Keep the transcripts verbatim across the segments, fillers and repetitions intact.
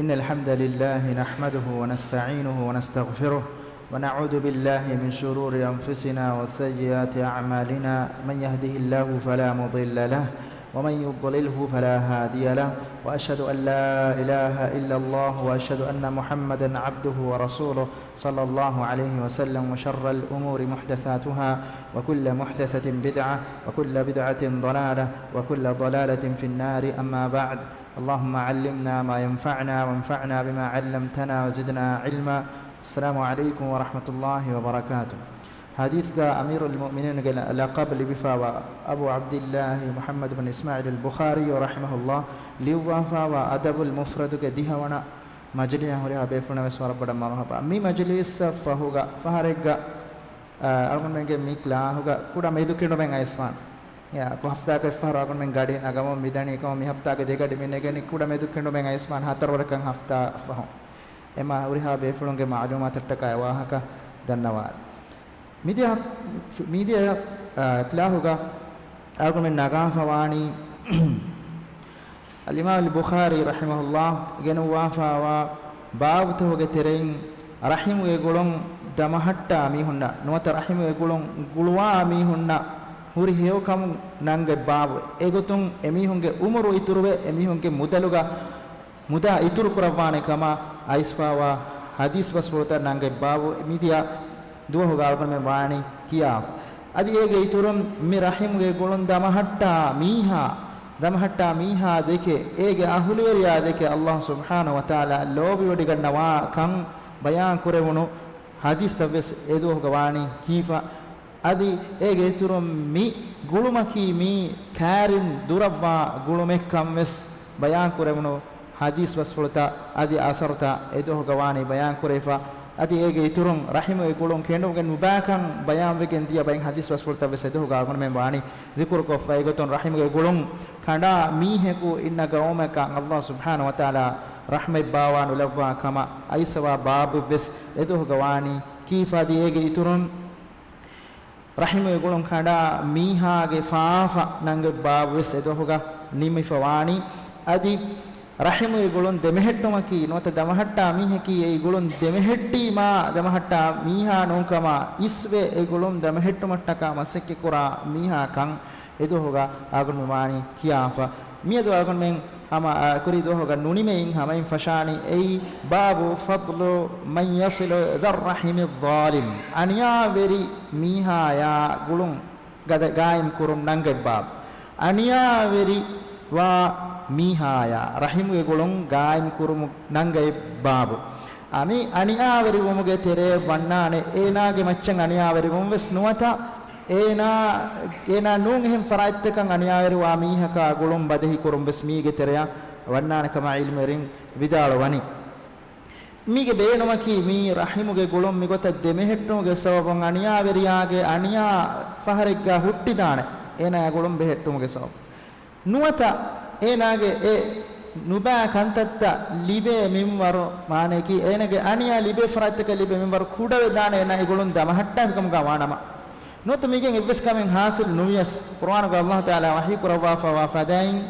إن الحمد لله نحمده ونستعينه ونستغفره، ونعوذ بالله من شرور أنفسنا وسيئات أعمالنا. من يهده الله فلا مضل له، ومن يضلله فلا هادي له، وأشهد أن لا إله إلا الله، وأشهد أن محمدا عبده ورسوله، صلى الله عليه وسلم. وشر الأمور محدثاتها، وكل محدثة بدعة، وكل بدعة ضلالة، وكل ضلالة في النار. أما بعد، اللهم علمنا ما ينفعنا، وانفعنا بما علمتنا، وزدنا علما. السلام عليكم ورحمة الله وبركاته. ޙަދީޘްގަ އަމީރުލް މުއުމިނީންގެ ލަ-، ލަޤަބު ލިބިފައިވާ އަބޫ ޢަބްދިއްލާހި މުޙައްމަދު ބިން އިސްމާޢީލުލް ބުޚާރީ ރަޙިމަހުﷲ ލިޔުއްވާފައިވާ އަދަބުލް މުފްރަދުގެ ދިހަވަނަ މަޖިލީހަށް ހުރިހާ ބޭފުޅުންނަށް ވެސް ވަރަށް ބޮޑަށް މަރުޙަބާ. މި މަޖިލީސްއަށް ފަހުގަ ފަހަރެއްގަ، އަ، އަޅުގަނޑުމެންގެ މި ކްލާހުގަ ކުޑަ މެދުކެނޑުމެއް އައިސްފާނެ. އެއާ، ކޮ ހަފްތާއަކަށް އެއްފަހަރު އަޅުގަނޑުމެން ގަޑި ނަގަމުން މިދަނީ ކަމަށް މި ހަފްތާގެ ދެގަޑި މި ނެގެނީ ކުޑަ މެދުކެނޑުމެއް އައިސްފާނެ ހަތަރުވަރަކަށް ހަފްތާ ފަހުން. އެމާ ހުރިހާ ބޭފުޅުންގެ މަޢުލޫމާތަށްޓަކާ އެ ވާހަކަ ދަންނަވާ. މިދިޔަ ހަފް-، މިދިޔަ، އާ، ކްލާހުގަ އަޅުގަނޑުމެން ނަގާފަވާނީ އަލްއިމާމު އަލް ބުޚާރީ ރަޙިމަހުﷲ ގެނުއްވާފައިވާ ބާބުތަކުގެ ތެރެއިން ރަޙިމުގެ ގުޅުން ދަމަހައްޓާ މީހުންނަށް ނުވަތަ ރަޙިމުގެ ގުޅުން ގުޅުވާ މީހުންނަށް ހުރި ހެޔޮކަމުން ނަންގަތް ބާބު. އެގޮތުން އެމީހުންގެ އުމުރު އިތުރުވެ، އެމީހުންގެ މުދަލުގަ މުދާ އިތުރުކުރައްވާނެ ކަމަށް އައިސްފައިވާ ޙަދީޘް ބަސްފުޅުތައް ނަންގަތް ބާބު މިދިޔަ ދުވަހުގަ އަޅުގަނޑުމެން ވާނީ ކިޔާފަ. އަދި އޭގެ އިތުރުން މި ރަޙިމުގެ ގުޅުން ދަމަހައްޓާ މީހާ، ދަމަހައްޓާ މީހާ ދެކެ، އޭގެ އަހުލުވެރިޔާ ދެކެ ﷲ ސުބްޙާނަހޫ ވަތަޢާލާ ލޯބިވޮޑިގަންނަވާ ކަން ބަޔާން ކުރެވުނު ޙަދީޘްތައް ވެސް އެދުވަހުގަ ވާނީ ކީފަ. އަދި އޭގެ އިތުރުން މި ގުޅުމަކީ މީ ކާރިން ދުރަށްވާ ގުޅުމެއްކަން ވެސް ބަޔާން ކުރެވުނު ޙަދީޘް ބަސްފުޅުތައް އަދި އަސަރުތައް އެދުވަހުގަ ވާނީ ބަޔާން ކުރެވިފަ. އަދި އޭގެ އިތުރުން ރަޙިމުގެ ގުޅުން ކެނޑުގެ ނުބާކަން ބަޔާންވެގެން ދިޔަ ބައެއް ޙަދީޘް ބަސްފުޅުތައް ވެސް އެދުވަހުގަ އަޅުގަނޑުމެން ވާނީ ޛިކުރުކޮށްފަ. އެގޮތުން ރަޙިމުގެ ގުޅުން ކަނޑާ މީހަކު އިންނަ ގައުމަކަށް ﷲ ސުބްޙާނަހޫ ވަތަޢާލާ ރަޙްމަތް ބާވާ ނުލައްވާ ކަމަށް އައިސްފައިވާ ބާބު ވެސް އެދުވަހުގަ ވާނީ ކީފަ. އަދި އޭގެ އިތުރުން ރަޙިމުގެ ގުޅުން ކަނޑާ މީހާގެ ފާފަ ނަންގަތް ބާބު ވެސް އެދުވަހުގަ ނިމިފަ ވާނީ. އަދި ރަޙިމުގެ ގުޅުން ދެމެހެއްޓުމަކީ ނުވަތަ ދަމަހައްޓާ މީހަކީ އެއީ ގުޅުން ދެމެހެއްޓީމާ ދަމަހައްޓާ މީހާ ނޫންކަމާ އިސްވެ، އެ ގުޅުން ދަމެހެއްޓުމަށްޓަކާ މަސައްކަތްކުރާ މީހާ ކަން އެދުވަހުގަ އަޅުގަނޑުމެން ވާނީ ކިޔާފަ. މިއަދު އަޅުގަނޑުމެން ހަމަ، އާ، ކުރީ ދުވަހުގަ ނުނިމެއިން ހަމައިން ފަށާނީ އެއީ، باب فضل من يصل ذا الرحم الظالم. އަނިޔާވެރި މީހާޔާ ގުޅުން ގަދަ ގާއިމް ކުރުން ނަންގަތް ބާބު. އަނިޔާވެރިވާ މީހާޔާ ރަޙިމުގެ ގުޅުން ގާއިމް ކުރުމު ނަންގަތް ބާބު. އަ، މި އަނިޔާވެރިވުމުގެ ތެރޭ ވަންނާނެ އޭނާގެ މައްޗަށް އަނިޔާވެރިވުން ވެސް ނުވަތަ، އޭނާ، އޭނާ ނޫން އެހެން ފަރާތްތަކަށް އަނިޔާވެރިވާ މީހަކާ ގުޅުން ބަދަހި ކުރުން ވެސް މީގެ ތެރެއަށް ވަންނާނެ ކަމަށް ޢިލްމުވެރިން ވިދާޅުވަނީ. މީގެ ބޭނުމަކީ މީ ރަޙިމުގެ ގުޅުން މިގޮތަށް ދެމެހެއްޓުމުގެ ސަބަބުން އަނިޔާވެރިޔާގެ އަނިޔާ ފަހަރެއްގަ ހުއްޓިދާނެ އޭނާ ގުޅުން ބެހެއްޓުމުގެ ސަބަބުން. ނުވަތަ އޭނާގެ އެ ނުބާ ކަންތައްތައް ލިބޭ މިންވަރު، މާނަޔަކީ އޭނާގެ އަނިޔާ ލިބޭ ފަރާތްތަކަށް ލިބޭ މިންވަރު ކުޑަވެދާނެ އޭނާ އެ ގުޅުން ދަމަހައްޓާފިކަމުގަ ވާނަމަ. ނުވަތަ މީގެން އެއްވެސް ކަމެއް ޙާޞިލް ނުވިޔަސް، ޤުރުއާނުގަ ﷲ ތަޢާލާ ވަޙީ ކުރައްވާފައިވާ ފަދައިން،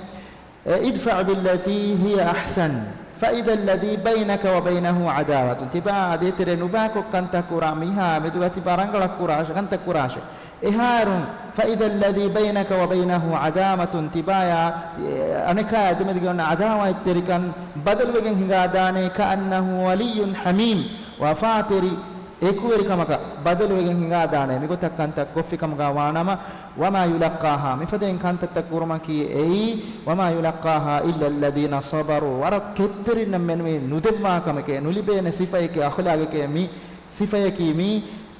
އެ، ادفع بالتي هي أحسن فإذا الذي بينك وبينه عداوة. ތިބާއާ ދޭތެރޭ ނުބާކޮށް ކަންތައް ކުރާ މީހާ މެދުގަ ތިބާ ރަނގަޅަށް ކުރާށެ، ކަންތައް ކުރާށެ. އެހާއިރުން، فإذا الذي بينك وبينه عداوة، ތިބާޔާ، އެ، އަނެކާ ދެމެދުގަ އޮންނަ ޢަދާވާތްތެރިކަން ބަދަލުވެގެން ހިނގާދާނެ، كأنه ولي حميم، ވަފާތެރި އެކުވެރިކަމަކަށް ބަދަލުވެގެން ހިނގާދާނެ މިގޮތަށް ކަންތައް ކޮށްފިކަމުގަ ވާނަމަ، وما يلقاها، މިފަދައިން ކަންތައްތައް ކުރުމަކީ އެއީ، وما يلقاها إلا الذين صبروا، ވަރަށް ކެތްތެރިންނަށް މެނުވީ ނުދެއްވާ ކަމެކޭ، ނުލިބޭނެ ސިފައެކޭ، އަޚުލާގެކޭ މި ސިފަޔަކީ މީ،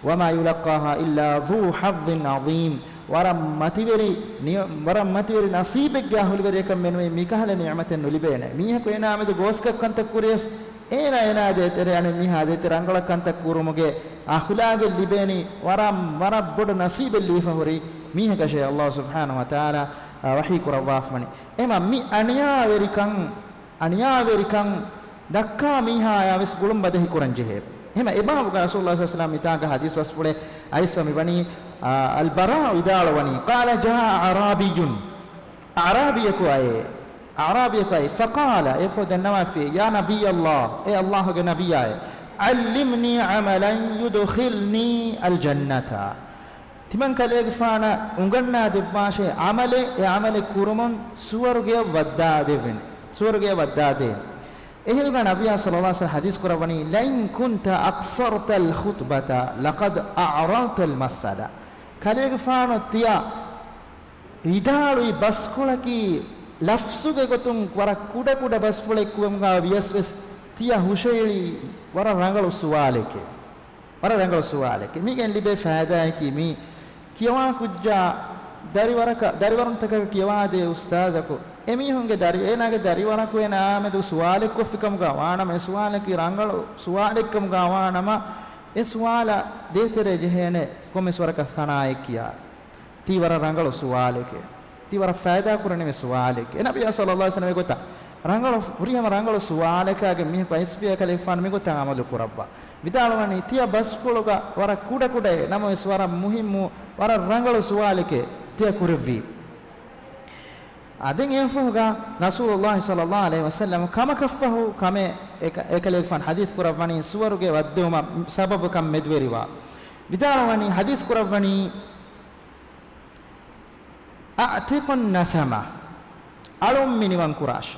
وما يلقاها إلا ذو حظ عظيم، ވަރަށް މަތިވެރި ނި-، ވަރަށް މަތިވެރި ނަސީބެއްގެ އަހުލުވެރިޔަކަށް މެނުވީ މިކަހަލަ ނިޢުމަތެއް ނުލިބޭނެ. މީހަކު އޭނާ މެދު ގޯސްކޮށް ކަންތައް ކުރިޔަސް، އޭނާ އޭނާ ދޭތެރޭ އަނެއް މީހާ ދޭތެރޭ ރަނގަޅަށް ކަންތައް ކުރުމުގެ އަޚުލާގެއް ލިބޭނީ، ވަރަށް، ވަރަށް ބޮޑު ނަސީބެއް ލިބިފަ ހުރި މީހަކަށޭ ﷲ ސުބްޙާނަހޫ ވަތަޢާލާ، އަ، ވަޙީ ކުރައްވާފަވަނީ. އެމަ މި އަނިޔާވެރިކަން، އަނިޔާވެރިކަން ދައްކާ މީހާޔާ ވެސް ގުޅުން ބަދަހި ކުރަން ޖެހޭ. އެހެމަ އެބާބުގަ ރަސޫލުﷲ ޞައްލަﷲ ޢަލައިހި ވަސައްލަމަ މިތާގަ ޙަދީޘް ބަސްފުޅެއް އައިސްފަ މިވަނީ، އާ، އަލްބަރާއު ވިދާޅުވަނީ، قال جاء أعرابي، އަޢުރާބީއަކު އައޭ. އަޢްރާބިޔަކު އައި، ފަޤާލަ، އެއަށްފަހު ދަންނަވާފި، ޔާ ނަބިއްޔަﷲ، އޭ ﷲގެ ނަބިއްޔާއޭ، ޢައްލިމްނީ ޢަމަލަން ޔުދްޚިލްނީ އަލްޖަންނަތަ. ތިމަން ކަލޭގެފާނަށް އުނގަންނާ ދެއްވާށޭ ޢަމަލެއް، އެ ޢަމަލެއް ކުރުމުން ސުވަރުގެއަށް ވައްދާދެވޭނެ. ސުވަރުގެއަށް ވައްދާދޭނެ. އެހިނދުގަ ނަބިއްޔާ ޞައްލަﷲ ޢަލައިހި ވަސައްލަމަ ޙަދީޘް ކުރައްވަނީ، لئن كنت أقصرت الخطبة لقد أعرضت المسألة. ކަލޭގެފާނު ތިޔަ ވިދާޅުވި ބަސްފުޅަކީ ލަފްޒުގެ ގޮތުން ވަރަށް ކުޑަ ކުޑަ ބަސްފުޅެއް ކުރުމުގަ ވިޔަސް ވެސް ތިޔަ ހުށައެޅީ ވަރަށް ރަނގަޅު ސުވާލެކޭ. ވަރަށް ރަނގަޅު ސުވާލެކޭ. މީގެން ލިބޭ ފައިދާއަކީ މީ ކިޔަވާ ކުއްޖާ ދަރިވަރަކަށް، ދަރިވަރުންތަކަށް ކިޔަވާދޭ އުސްތާޛަކު އެމީހުންގެ ދަރި، އޭނާގެ ދަރިވަރަކު އޭނާ މެދު ސުވާލެއް ކޮށްފި ކަމުގަ ވާނަމަ، އެ ސުވާލަކީ ރަނގަޅު ސުވާލެއް ކަމުގަ ވާނަމަ، އެ ސުވާލަށް ދޭތެރޭ ޖެހޭނެ ކޮންމެސް ވަރަކަށް ސަނާއެއް ކިޔާ. ތީ ވަރަށް ރަނގަޅު ސުވާލެކޭ. ތީ ވަރަށް ފައިދާ ކުރަނިވި ސުވާލެކޭ. އެ ނަބިއްޔާ ޞައްލަﷲ ޢަލައިހި ވަސައްލަމަ ގޮތަށް ރަނގަޅު، ފުރިހަމަ ރަނގަޅު ސުވާލަކާގެ މީހަކު އައިސްފިޔާ ކަލޭގެފާނު މިގޮތަށް ޢަމަލު ކުރައްވާ. ވިދާޅުވަނީ ތިޔަ ބަސްފުޅުގަ ވަރަށް ކުޑަކުޑައޭ، ނަމަވެސް ވަރަށް މުހިއްމު، ވަރަށް ރަނގަޅު ސުވާލެކޭ ތިޔަ ކުރެއްވީ. އަދި އެއަށްފަހުގަ ރަސޫލުﷲ ޞައްލަﷲ ޢަލައިހި ވަސައްލަމަ ކަމަކަށްފަހު ކަމެއް އެ ކަ-، އެކަލޭގެފާނު ޙަދީޘް ކުރައްވަނީ ސުވަރުގެ ވައްދެވުމަށް ސަބަބުކަން މެދުވެރިވާ. ވިދާޅުވަނީ، ޙަދީޘް ކުރައްވަނީ، أعتق النسمة، އަޅުން މިނިވަން ކުރާށި.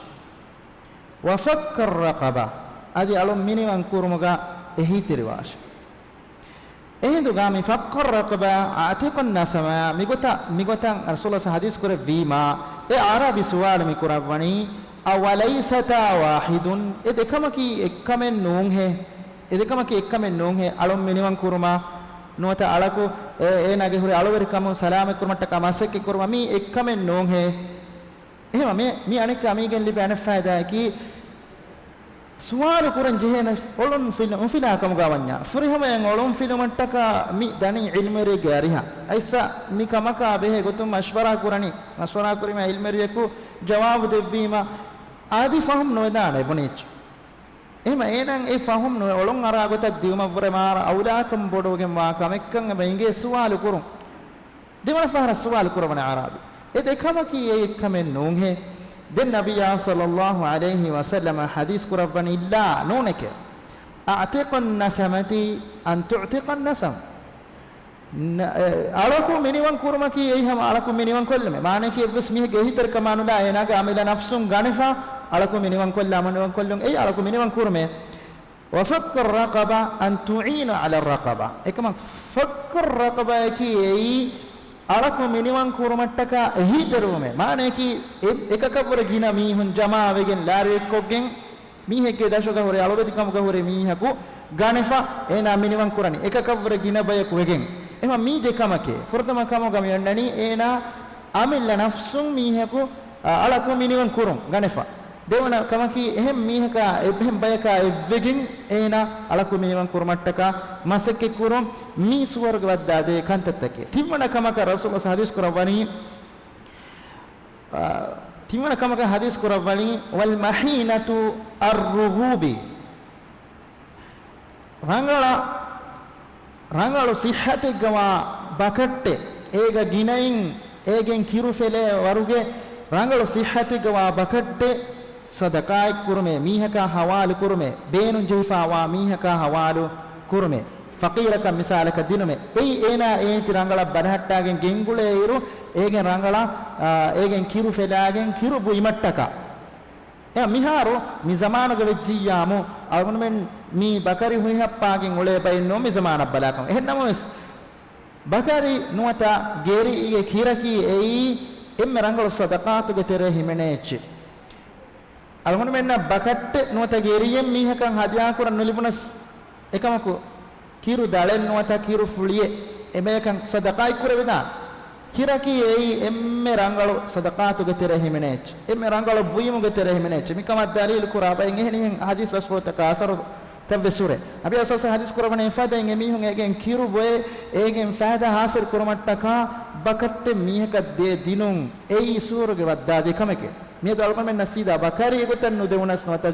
وفك الرقبة، އަދި އަޅުން މިނިވަން ކުރުމުގަ އެހީތެރިވާށި. އެހިނދުގަ މި فك الرقبة، أعتق النسمة، މިގޮތަށް، މިގޮތަށް ރަސޫލުﷲ ޙަދީޘް ކުރެއްވީމާ، އެ އަޢްރާބީ ސުވާލު މި ކުރައްވަނީ، أوليستا واحد، އެ ދެކަމަކީ އެއްކަމެއް ނޫންހޭ؟ އެ ދެކަމަކީ އެއްކަމެއް ނޫންހޭ؟ އަޅުން މިނިވަން ކުރުމާ، ނުވަތަ އަޅަކު އޭ-، އޭނާގެ ހުރި އަޅުވެރިކަމުން ސަލާމަތް ކުރުމަށްޓަކާ މަސައްކަތް ކުރުމާ، މީ އެއްކަމެއް ނޫންހޭ؟ އެހެންވީމަ މި، މި އަނެއްކާ މީގެން ލިބޭ އަނެއް ފައިދާއަކީ، ސުވާލު ކުރަން ޖެހޭނެ އޮޅުން ފިލު-، ނުފިލާ ކަމުގަ ވަންޏާ، ފުރިހަމަޔަށް އޮޅުން ފިލުމަށްޓަކާ މި ދަނީ ޢިލްމުވެރިއެއްގެ އަރިހަށް. އައިސް މި ކަމަކާ ބެހޭ ގޮތުން މަޝްވަރާ ކުރަނީ، މަޝްވަރާ ކުރީމަ ޢިލްމުވެރިޔަކު ޖަވާބު ދެއްވީމަ، އަދި ފަހުމް ނުވެދާނެ ބުނިއްޗެއް. އެހެންވީމަ އޭނައަށް އެ ފަހުމް ނުވެ އޮޅުން އަރާ ގޮތަށް ދިއުމަށްވުރެ މާރަ އައުލާކަން ބޮޑުވެގެންވާ ކަމެއްކަން އެބަ އިނގޭ ސުވާލު ކުރުން. ދެވަނަ ފަހަރަށް ސުވާލު ކުރައްވަނީ އަޢްރާބީ، އެ ދެކަމަކީ އެއްކަމެއް ނޫންހޭ؟ ދެން ނަބިއްޔާ ޞައްލަﷲ ޢަލައިހި ވަސައްލަމަ ޙަދީޘް ކުރައްވަނީ، ލާ، ނޫނެކޭ. أعتق النسمة أن تعتق النسمة. ނަ-، އެ، އަޅަކު މިނިވަން ކުރުމަކީ އެއީ ހަމަ އަޅަކު މިނިވަން ކޮށްލުމޭ. މާނައަކީ އެއްވެސް މީހެއްގެ އެހީތެރިކަމާ ނުލާ އޭނާގެ އަމިއްލަ ނަފްސުން ގަނެފަ އަޅަކު މިނިވަން ކޮށްލާ، މިނިވަން ކޮށްލުން އެއީ އަޅަކު މިނިވަން ކުރުމޭ. وفك الرقبة أن تعين على الرقبة. އެކަމަކު فك الرقبة އަކީ އެއީ އަޅަކު މިނިވަން ކުރުމަށްޓަކާ އެހީތެރިވުމޭ. މާނައަކީ އެ-، އެކަކަށްވުރެ ގިނަ މީހުން ޖަމާވެގެން ލާރިއެއްކޮށްގެން، މީހެއްގެ ދަށުގަ ހުރެ އަޅުވެތިކަމުގަ ހުރެ މީހަކު ގަނެފަ އޭނާ މިނިވަން ކުރަނީ އެކަކަށްވުރެ ގިނަ ބަޔަކު ވެގެން. އެހެންވީމަ މީ ދެކަމަކޭ. ފުރަތަމަ ކަމުގަ މި އޮންނަނީ އޭނާ އަމިއްލަ ނަފްސުން މީހަކު، އަ، އަޅަކު މިނިވަން ކުރުން ގަނެފަ. ދެވަނަ ކަމަކީ އެހެން މީހަކާ އެ-، އެހެން ބަޔަކާ އެއްވެގެން އޭނާ އަޅަކު މިނިވަން ކުރުމަށްޓަކާ މަސައްކަތް ކުރުން. މީ ސުވަރުގެ ވައްދާ ދޭ ކަންތައްތަކެއް. ތިންވަނަ ކަމަކަށް ރަސޫލު ޙަދީޘް ކުރައްވަނީ، އާ، ތިންވަނަ ކަމަކަށް ޙަދީޘް ކުރައްވަނީ، والمهينة الرغوب. ރަނގަޅަށް، ރަނގަޅު ޞިއްޙަތެއްގަވާ ބަކައްޓެއް، އޭގަ ގިނައިން އޭގެން ކިރު ފެލޭ ވަރުގެ ރަނގަޅު ޞިއްޙަތެއްގަވާ ބަކައްޓެއް ޞަދަޤާތް ކުރުމޭ، މީހަކާ ޙަވާލު ކުރުމޭ، ބޭނުން ޖެހިފާވާ މީހަކާ ޙަވާލު ކުރުމޭ. ފަޤީރަކަށް މިސާލަކަށް ދިނުމޭ. އެއީ އޭނާ އޭތި ރަނގަޅަށް ބަލަހައްޓާގެން ގެންގުޅޭ އިރު، އޭގެން ރަނގަޅަށް، އާ، އޭގެން ކިރު ފެލާގެން ކިރު ބުއިމަށްޓަކާ. އެ މިހާރު މި ޒަމާނުގަ ވެއްޖިއްޔާމު، އަޅުގަނޑުމެން މީ ބަކަރި ހުއިހައްޕާގެން އުޅޭ ބައެއް ނޫން މި ޒަމާނަށް ބަލާކަމަށް. އެހެން ނަމަވެސް، ބަކަރި ނުވަތަ ގެރިއެއް ކިރަކީ އެއީ އެންމެ ރަނގަޅު ޞަދަޤާތުގެ ތެރޭ ހިމެނޭ އެއްޗެއް. އަޅުގަނޑުމެންނަށް ބަކައްޓެއް ނުވަތަ ގެރިއެއް މީހަކަށް ހަދިޔާކުރަން ނުލިބުނަސް، އެކަމަކު ކިރު ދަޅެއް ނުވަތަ ކިރު ފުޅިއެއް އެބަޔަކަށް ޞަދަޤާތް ކުރެވިދާނެ. ކިރަކީ އެއީ އެންމެ ރަނގަޅު ޞަދަޤާތުގެ ތެރޭ ހިމެނޭ އެއްޗެއް، އެންމެ ރަނގަޅު ބުއިމުގެ ތެރޭ ހިމެނޭ އެއްޗެއް. މިކަމަށް ދަލީލު ކުރާ ބައެއް އެހެނިހެން ޙަދީޘް ބަސްފުޅުތަކާ އަސަރު ތައްވެސް ހުރޭ. ނަބިއްޔާ ޞައްލަﷲ ޢަލައިހި ވަސައްލަމަ ޙަދީޘް ކުރައްވަނީ، އެފަދައިން އެމީހުން އޭގެން ކިރު ބޮއެ، އޭގެން ފައިދާ ޙާޞިލް ކުރުމަށްޓަކާ ބަކައްޓެއް މީހަކަށް ދޭ ދިނުން، އެއީ ސުވަރުގެ ވައްދާ ދެ ކަމެކޭ. މިއަދު އަޅުގަނޑުމެންނަށް ސީދާ ބަކަރި ގޮތަށް ނުދެވުނަސް ނުވަތަ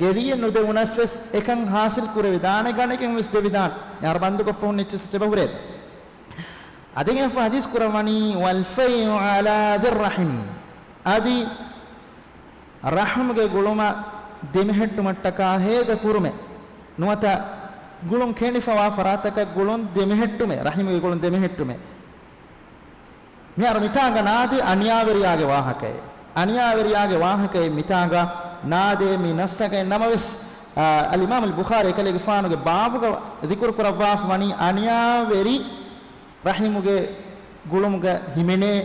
ގެރިއެއް ނުދެވުނަސް ވެސް އެކަން ޙާޞިލް ކުރެވިދާނެ، ގަނެގެން ވެސް ދެވިދާނެ. އަރަބަންދުކޮށް ފަހުން އެއްޗެއް ސިސް އެބަ ހުރޭތަ؟ އަދި އެފަ ޙަދީޘް ކުރައްވަނީ، والفيء على ذي الرحم. އަދި ރަޙުމުގެ ގުޅުމަށް ދެމެހެއްޓުމަށްޓަކާ ހޭދަ ކުރުމެއް ނުވަތަ ގުޅުން ކެނޑިފަވާ ފަރާތަކަށް ގުޅުން ދެމެހެއްޓުމެއް، ރަޙިމުގެ ގުޅުން ދެމެހެއްޓުމެއް. މިހާރު މިތާނގަ ނާދޭ އަނިޔާވެރިޔާގެ ވާހަކައެއް. އަނިޔާވެރިޔާގެ ވާހަކައެއް މިތާނގަ ނާދޭ މި ނައްސަކައެއް ނަމަވެސް، އާ، އަލްއިމާމު އަލްބުޚާރީ އެކަލޭގެފާނުގެ ބާބުގަ ޒިކުރު ކުރައްވާފަ ވަނީ އަނިޔާވެރި ރަޙިމުގެ ގުޅުމުގަ ހިމެނޭ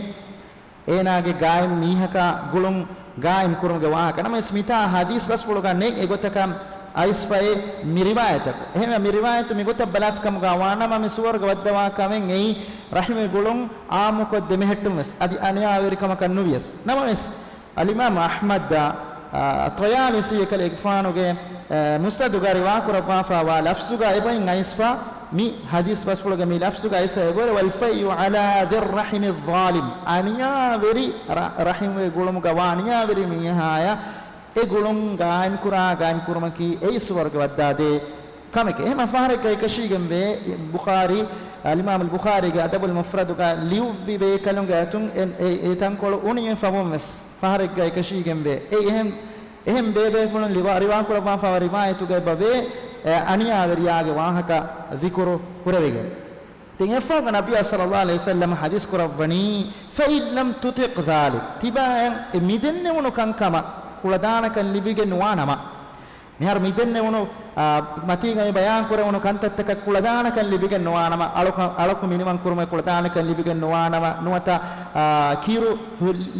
އޭނާގެ ގާއިމް މީހަކާ ގުޅުން ގާއިމް ކުރުމުގެ ވާހަކަ. ނަމަވެސް މިތާ ޙަދީޘް ބަސްފުޅުގަ ނެތް އެގޮތަކަށް އައިސްފައޭ މި ރިވާޔަތަކު. އެހެންވެ މި ރިވާޔަތު މިގޮތަށް ބަލާފިކަމުގަ ވާނަމަ މި ސުވަރުގެ ވައްދަވާ ކަމެއް އެއީ ރަޙިމުގެ ގުޅުން އާއްމުކޮށް ދެމެހެއްޓުން ވެސް އަދި އަނިޔާވެރިކަމަކަށް ނުވިޔަސް. ނަމަވެސް، އަލްއިމާމު އަޙްމަދާ، އާ، ޠަޔާލިސީ އެކަލޭގެފާނުގެ، އާ، މުސްނަދުގަ ރިވާކުރައްވާފައިވާ ލަފްޒުގަ އެބައިން އައިސްފަ، މި ޙަދީޘް ބަސްފުޅުގަ މި ލަފްޒުގަ އައިސްފަ އެބައި، "والفيء على ذي الرحم الظالم." އަނިޔާވެރި ރަ-، ރަޙިމުގެ ގުޅުމުގަ ވާ އަނިޔާވެރި މީހާޔަށް އެ ގުޅުން ގާއިމްކުރާ، ގާއިމްކުރުމަކީ އެއީ ސުވަރުގެ ވައްދާދޭ ކަމެކޭ. އެހެންމަ ފަހަރެއްގައި އެކަށީގެންވޭ، ބުޚާރީ، އަލްއިމާމު އަލްބުޚާރީގެ އަދަބުލް މުފްރަދުގަ ލިޔުއްވި ބޭކަލުންގެ އަތުން އެ، އެ، އެ ތަންކޮޅު އުނިވެފަވުން ވެސް ފަހަރެއްގައި އެކަށީގެންވޭ. އެ އެހެން، އެހެން ބޭބޭފުޅުން ރިވާ-، ރިވާކުރައްވާފައިވާ ރިވާޔަތުގައި ބަވޭ، އެ، އަނިޔާވެރިޔާގެ ވާހަކަ ޛިކުރު ކުރެވިގެން. ތިން އެއްފަހަކަށް ނަބިއްޔާ ޞައްލައްލާހު ޢަލައިހި ވަސައްލަމަ ޙަދީޘް ކުރައްވަނީ، "فإن لم تطق ذلك." ތިބާއަށް އެ މިދެންނެވުނު ކަންކަމަށް ކުޅަދާނަކަން ލިބިގެން ނުވާނަމަ، މިހާރު މިދެންނެވުނު، އާ، މަތީގަ މި ބަޔާން ކުރެވުނު ކަންތައްތަކަށް ކުޅަދާނަކަން ލިބިގެން ނުވާނަމަ، އަޅުކަ-، އަޅަކު މިނިވަން ކުރުމަށް ކުޅަދާނަކަން ލިބިގެން ނުވާނަމަ، ނުވަތަ، އާ، ކީރު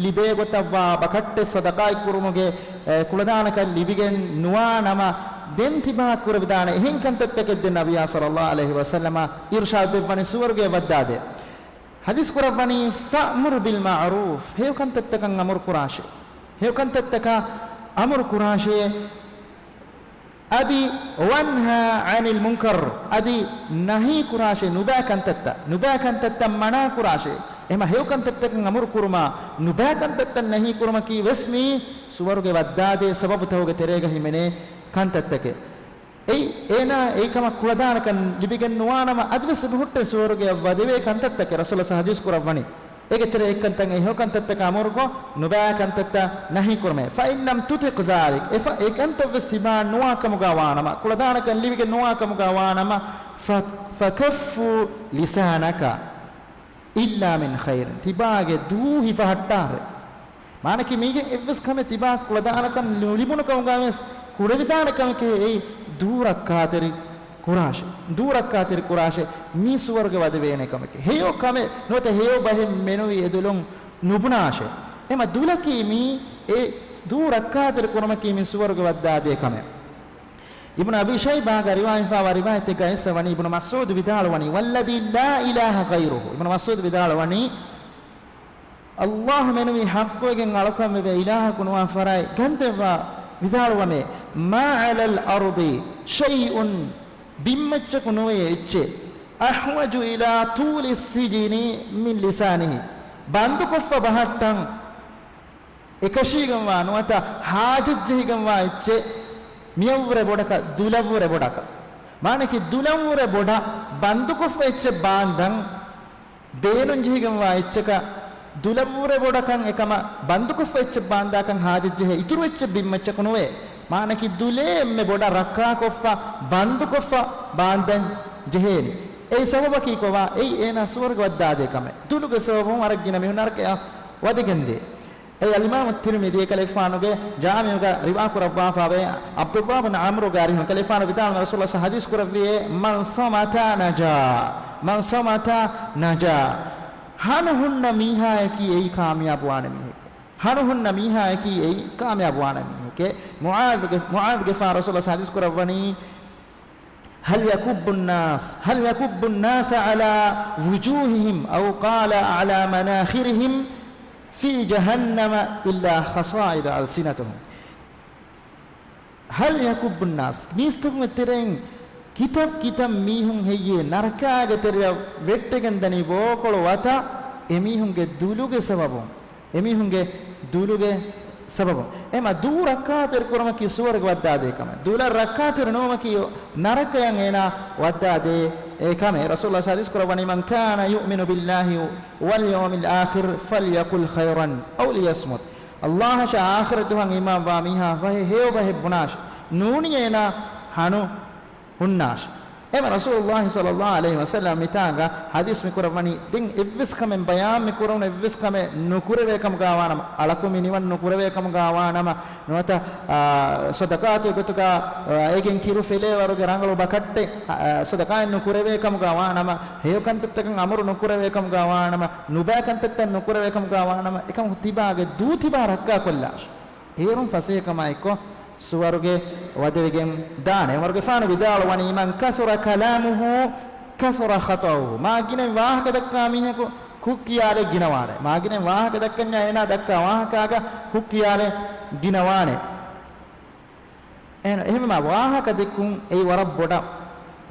ލިބޭ ގޮތަށްވާ ބަކައްޓެއް ޞަދަޤާތް ކުރުމުގެ، އެ، ކުޅަދާނަކަން ލިބިގެން ނުވާނަމަ، ދެން ތިބާ ކުރެވިދާނެ އެހެން ކަންތައްތަކެއް ދެން ނަބިއްޔާ ޞައްލައްލާހު ޢަލައިހި ވަސައްލަމަ އިރުޝާދު ދެއްވަނީ ސުވަރުގެ ވައްދާދޭ. ޙަދީޘް ކުރައްވަނީ، "فأمر بالمعروف." ހެޔޮ ކަންތައްތަކަށް އަމުރު ކުރާށޭ. ހެޔޮ ކަންތައްތަކަށް އަމުރު ކުރާށޭ. އަދި، "وانه عن المنكر." އަދި ނަހީ ކުރާށޭ، ނުބައި ކަންތައްތައް، ނުބައި ކަންތައްތައް މަނާ ކުރާށޭ. އެހެމަ ހެޔޮ ކަންތައްތަކަށް އަމުރު ކުރުމާ، ނުބައި ކަންތައްތައް ނަހީ ކުރުމަކީ ވެސް މީ ސުވަރުގެ ވައްދާދޭ ސަބަބުތަހުގެ ތެރޭގަ ހިމެނޭ ކަންތައްތަކެއް. އެއީ، އޭނާ އެއީ ކަމަށް ކުޅަދާނަކަން ލިބިގެން ނުވާނަމަ، އަދިވެސް އެބަހުއްޓޭ ސުވަރުގެއަށް ވަދެވޭ ކަންތައްތަކެއް ރަސޫލާ ޙަދީޘް ކުރައްވަނީ. އޭގެ ތެރެ އެއްކަންތައް އެ ހެޔޮ ކަންތައްތަކަށް އަމުރުކޮށް، ނުބައި ކަންތައްތައް ނަހީ ކުރުމޭ. فإن لم تطق ذلك، އެފަ-، އެ ކަންތައް ވެސް ތިބާ ނުވާ ކަމުގަ ވާނަމަ، ކުޅަދާނަކަން ލިބިގެން ނުވާ ކަމުގަ ވާނަމަ، ف-، فكف لسانك إلا من خير، ތިބާގެ ދޫ ހިފަހައްޓާށޭ. މާނަކީ މީގެ އެއްވެސް ކަމެއް ތިބާ ކުޅަދާނަކަން ނުލިބުނު ކަމުގަ ވެސް ކުރެވިދާނެ ކަމެކޭ އެއީ ދޫ ރައްކާތެރި ކުރާށޭ. ދޫ ރައްކާތެރި ކުރާށޭ. މީ ސުވަރުގެ ވަދެވޭނެ ކަމެކޭ. ހެޔޮ ކަމެއް ނުވަތަ ހެޔޮ ބަހެއް މެނުވީ އެދުލުން ނުބުނާށޭ. އެމަ ދުލަކީ މީ އެ ދޫ ރައްކާތެރި ކުރުމަކީ މީ ސުވަރުގެ ވައްދާދޭ ކަމެއް. އިބްނު އަބީ ޝައިބާގަ ރިވާވެފައިވާ ރިވާޔަތެއްގަ އައިސްފަ ވަނީ، އިބްނު މަސްޢޫދު ވިދާޅުވަނީ، والذي لا إله غيره، އިބްނު މަސްޢޫދު ވިދާޅުވަނީ، އައްލާހު މެނުވީ ޙައްޤުވެގެން އަޅުކަން ވެވޭ އިލާހަކު ނުވާ ފަރާތް ގަންދެއްވާ ވިދާޅުވަމޭ، ما على الأرض شيء، ބިންމައްޗަކު ނުވޭ އެއްޗެއް، أحوج إلى طول السجن من لسانه، ބަންދުކޮށްފަ ބަހައްޓަން އެކަށީގެންވާ ނުވަތަ ހާޖަތްޖެހިގެންވާ އެއްޗެއް މިޔަށްވުރެ ބޮޑަކަށް، ދުލަށްވުރެ ބޮޑަކަށް. މާނަކީ ދުލަށްވުރެ ބޮޑަށް ބަންދުކޮށްފަ އެއްޗެއް ބާންދަން ބޭނުންޖެހިގެންވާ އެއްޗަކަށް، ދުލަށްވުރެ ބޮޑަކަށް އެކަމަށް ބަންދުކޮށްފަ އެއްޗެއް ބާންދާކަށް ހާޖަތްޖެހޭ އިތުރު އެއްޗެއް ބިންމައްޗަކު ނުވޭ. މާނަކީ ދުލޭ އެންމެ ބޮޑަށް ރައްކާކޮށްފަ، ބަންދުކޮށްފަ ބާންދަން ޖެހޭނެ. އެއީ ސަބަބަކީ ކޮބާ؟ އެއީ އޭނާ ސުވަރުގެ ވައްދާދޭ ކަމެއް. ދުލުގެ ސަބަބުން ވަރަށް ގިނަ މީހުން ނަރަކަޔަށް ވަދެގެންދޭ. އެ އަލްއިމާމު ތިރްމިޛީ އެކަލޭގެފާނުގެ ޖާމިޢުގަ ރިވާ ކުރައްވާފަވޭ، ޢަބްދުﷲ ބިން ޢަމްރުގެ އަރިހުން އެކަލޭގެފާނު ވިދާޅުވި ރަސޫލުﷲ ޙަދީޘް ކުރެއްވިއޭ، من صمت نجا، من صمت نجا. ހަނު ހުންނަ މީހާޔަކީ އެއީ ކާމިޔާބުވާނެ މީހެކޭ. ހަނު ހުންނަ މީހާޔަކީ އެއީ ކާމިޔާބުވާނެ މީހެކޭ. މުޢާޛުގެ، މުޢާޛުގެފާނު ރަސޫލުﷲ ޙަދީޘް ކުރައްވަނީ، هل يكب الناس، هل يكب الناس على وجوههم، أو قال على مناخرهم، في جهنم إلا حصائد ألسنتهم. هل يكب الناس، މީސްތަކުންގެ ތެރެއިން ކިތައް ކިތައް މީހުން ހެއްޔޭ ނަރަކާގެ ތެރެއަށް ވެއްޓެގެން ދަނީ ބޯކޮޅު ވަތަށް؟ އެމީހުންގެ ދުލުގެ ސަބަބުން. އެމީހުންގެ ދުލުގެ ސަބަބުން. އެމަ ދޫ ރައްކާތެރި ކުރުމަކީ ސުވަރުގެ ވައްދާދޭ ކަމެއް. ދުލަށް ރައްކާތެރި ނުވުމަކީ ނަރަކަޔަށް އޭނާ ވައްދާދޭ އެ ކަމެއް. ރަސޫލުﷲ ޙަދީޘް ކުރައްވަނީ، من كان يؤمن بالله واليوم الآخر فليقل خيرا أو ليصمت. އައްލާހަށާ އާޚިރަތު ދުވަހަށް އީމާންވާ މީހާ ފަހެ ހެޔޮ ބަހެއް ބުނާށި. ނޫނީ އޭނާ ހަނު ހުންނާށި. އެމަ ރަސޫލުއްލާހި ޞައްލައްލާހު ޢަލައިހި ވަސައްލަމަ މިތާނގަ ޙަދީޘް މި ކުރައްވަނީ، ދެން އެއްވެސް ކަމެއް ބަޔާން މި ކުރެވުނު އެއްވެސް ކަމެއް ނުކުރެވޭ ކަމުގަ ވާނަމަ، އަޅަކު މި ނިވަން ނުކުރެވޭ ކަމުގަ ވާނަމަ، ނުވަތަ، އާ، ޞަދަޤާތެއް ގޮތުގަ، އާ، އޭގެން ކިރު ފެލޭ ވަރުގެ ރަނގަޅު ބަކައްޓެއް، އާ، ޞަދަޤާތް ނުކުރެވޭ ކަމުގަ ވާނަމަ، ހެޔޮ ކަންތައްތަކަށް އަމުރު ނުކުރެވޭ ކަމުގަ ވާނަމަ، ނުބައި ކަންތައްތައް ނުކުރެވޭ ކަމުގަ ވާނަމަ، އެކަމަކު ތިބާގެ ދޫ ތިބާ ރައްކާ ކޮށްލާށި. އޭރުން ފަސޭހަކަމާއެއްކޮށް ސުވަރުގެ ވަދެވިގެން ދާނެ. ޢުމަރުގެފާނު ވިދާޅުވަނީ، "من كثر كلامه كثر خطأه." މާ ގިނަ ވާހަކަ ދައްކާ މީހަކު ކުށް ކިޔާލެއް ގިނަވާނެ. މާ ގިނަ ވާހަކަ ދައްކަންޏާ އޭނާ ދައްކާ ވާހަކާގަ ކުށް ކިޔާލެއް ގިނަވާނެ. އެހެން، އެހެންވީމާ ވާހަކަ ދެއްކުން އެއީ ވަރަށް ބޮޑަށް،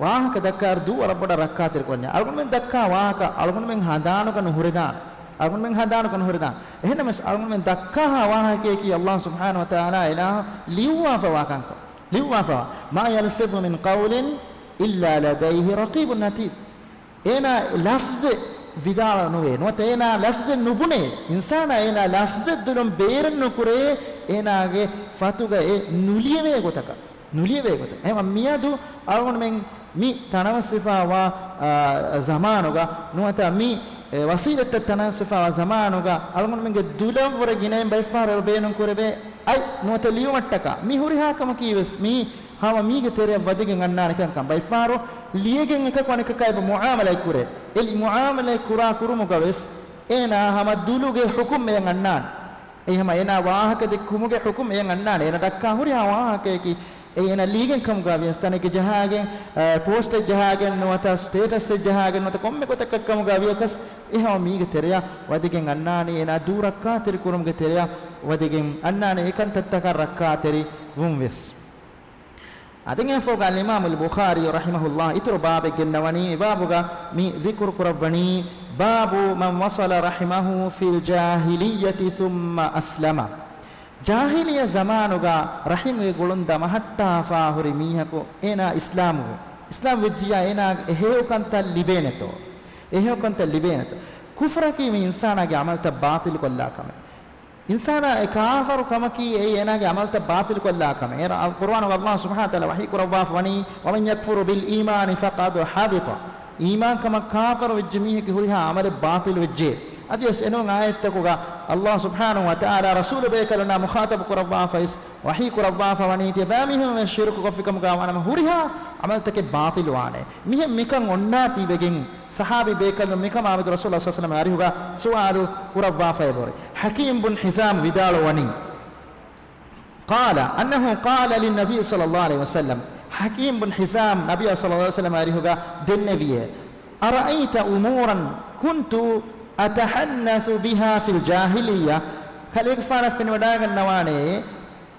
ވާހަކަ ދައްކާއިރު ދޫ ވަރަށް ބޮޑަށް ރައްކާތެރިކޮށް އަޅުގަނޑުމެން ދައްކާ ވާހަކަ އަޅުގަނޑުމެން ހަނދާނުގަ ނުހުރެދާނެ. އަޅުގަނޑުމެން ހަނދާނުގަ ނުހުރެދާނެ. އެހެންނަމަވެސް އަޅުގަނޑުމެން ދައްކާހާ ވާހަކައަކީ އައްލާހު ސުބްޙާނަހު ވަތަޢާލާ އިލާހު ލިޔުއްވާފަވާ ކަންކަން. ލިޔުއްވާފަވާ. "ما يلفظ من قول إلا لديه رقيب عتيد." އޭނާ ލަފްޒެއް ވިދާޅު ނުވޭ. ނުވަތަ އޭނާ ލަފްޒެއް ނުބުނޭ. އިންސާނާ އޭނާ ލަފްޒެއް ދުލުން ބޭރެއް ނުކުރޭ، އޭނާގެ ފަތުގައި ނުލިޔެވޭ ގޮތަކަށް. ނުލިޔެވޭ ގޮތަށް. އެހެންވީމާ މިއަދު އަޅުގަނޑުމެން މި ތަނަވަސްވެފަވާ، އާ، ޒަމާނުގަ، ނުވަތަ މި، އެ، ވަސީލަތްތައް ތަނަވަސްވެފަވާ ޒަމާނުގަ އަޅުގަނޑުމެންގެ ދުލަށްވުރެ ގިނައިން ބައެއްފަހަރު ބޭނުން ކުރެވޭ އަތް ނުވަތަ ލިޔުމަށްޓަކާ މި ހުރިހާ ކަމަކީ ވެސް މީ ހަމަ މީގެ ތެރެއަށް ވަދެގެން އަންނާނެ ކަންކަން. ބައެއްފަހަރު ލިޔެގެން އެކަކު އަނެކަކާ އެބަ މުޢާމަލާތް ކުރޭ. އެ މުޢާމަލާތް ކުރާ ކުރުމުގަ ވެސް އޭނާ ހަމަ ދުލުގެ ޙުކުމް އެޔަށް އަންނާނެ. އެ ހަމަ އޭނާ ވާހަކަ ދެއްކުމުގެ ޙުކުމް އެޔަށް އަންނާނެ. އޭނާ ދައްކާ ހުރިހާ ވާހަކައަކީ އެ އޭނާ ލީގެން ކަމުގަ ވިޔަސް ތަނެއްގެ ޖަހާގެން، އަ، ޕޯސްޓެއް ޖަހާގެން ނުވަތަ ސްޓޭޓަސްއެއް ޖަހާގެން ނުވަތަ ކޮންމެ ގޮތަކަށް ކަމުގަ ވިޔަކަސް އެ ހަމަ މީގެ ތެރެއަށް ވަދެގެން އަންނާނީ. އޭނާ ދޫ ރައްކާތެރި ކުރުމުގެ ތެރެއަށް ވަދެގެން އަންނާނެ. އެ ކަންތައްތަކަށް ރައްކާތެރި ވުން ވެސް. އަދި އެފޯގަ އަލްއިމާމު އަލް ބުޚާރީ ރަޙިމަހުﷲ އިތުރު ބާބެއް ގެންނަވަނީ، އެ ބާބުގަ މި ޛިކުރު ކުރައްވަނީ، باب من وصل رحمه في الجاهلية ثم أسلم. ޖާހިލިއްޔަ ޒަމާނުގަ ރަޙިމުގެ ގުޅުން ދަމަހައްޓާފާ ހުރި މީހަކު އޭނާ އިސްލާމްވި، އިސްލާމް ވެއްޖިއްޔާ އޭނާ އެ ހެޔޮ ކަންތައް ލިބޭނެތޯ؟ އެ ހެޔޮ ކަންތައް ލިބޭނެތޯ؟ ކުފުރަކީ މި އިންސާނާގެ ޢަމަލުތައް ބާޠިލުކޮށްލާ ކަމެއް. އިންސާނާ އެ ކާފަރު ކަމަކީ އެއީ އޭނާގެ ޢަމަލުތައް ބާޠިލުކޮށްލާ ކަމެއް. އޭރު އަލް، ޤުރުއާނުގަ އަލްލާހު ސުބްޙާނަހު ވަތަޢާލާ ވަޙީ ކުރައްވާފަ ވަނީ، ومن يكفر بالإيمان فقد حبط. އީމާންކަމަށް ކާފަރު ވެއްޖެ މީހެއްގެ ހުރިހާ ޢަމަލެއް ބާޠިލު ވެއްޖެ. އަދިވެސް އެނޫން އާޔަތްތަކުގަ އަލްލާހު ސުބްޙާނަހު ވަތަޢާލާ ރަސޫލު ބޭކަލުންނާ މުޚާޠަބު ކުރައްވާފައިސް ވަޙީ ކުރައްވާފަ ވަނީ ތިޔަބައިމީހުން ވެސް ޝިރުކު ކޮށްފިކަމުގަ ވާނަމަ ހުރިހާ ޢަމަލުތަކެއް ބާޠިލުވާނެ. މިހެން މިކަން އޮންނާތީވެގެން ޞަޙާބީ ބޭކަލުން މިކަމާމެދު ރަސޫލުﷲ ޞައްލަﷲ ޢަލައިހި ވަސައްލަމަ އަރިހުގަ ސުވާލު ކުރައްވާފައި ބުރި. ޙަކީމް ބުން ޙިޒާމް ވިދާޅުވަނީ، قال أنه قال للنبي صلى الله عليه وسلم، ޙަކީމް ބުން ޙިޒާމް ނަބިއްޔާ ޞައްލަﷲ ޢަލައިހި ވަސައްލަމަ އަރިހުގަ ދެންނެވިއޭ، أرأيت أمورا كنت أتحنث بها في الجاهلية، ކަލޭގެފާނަށް ފެނިވަޑައިގަންނަވާނެ،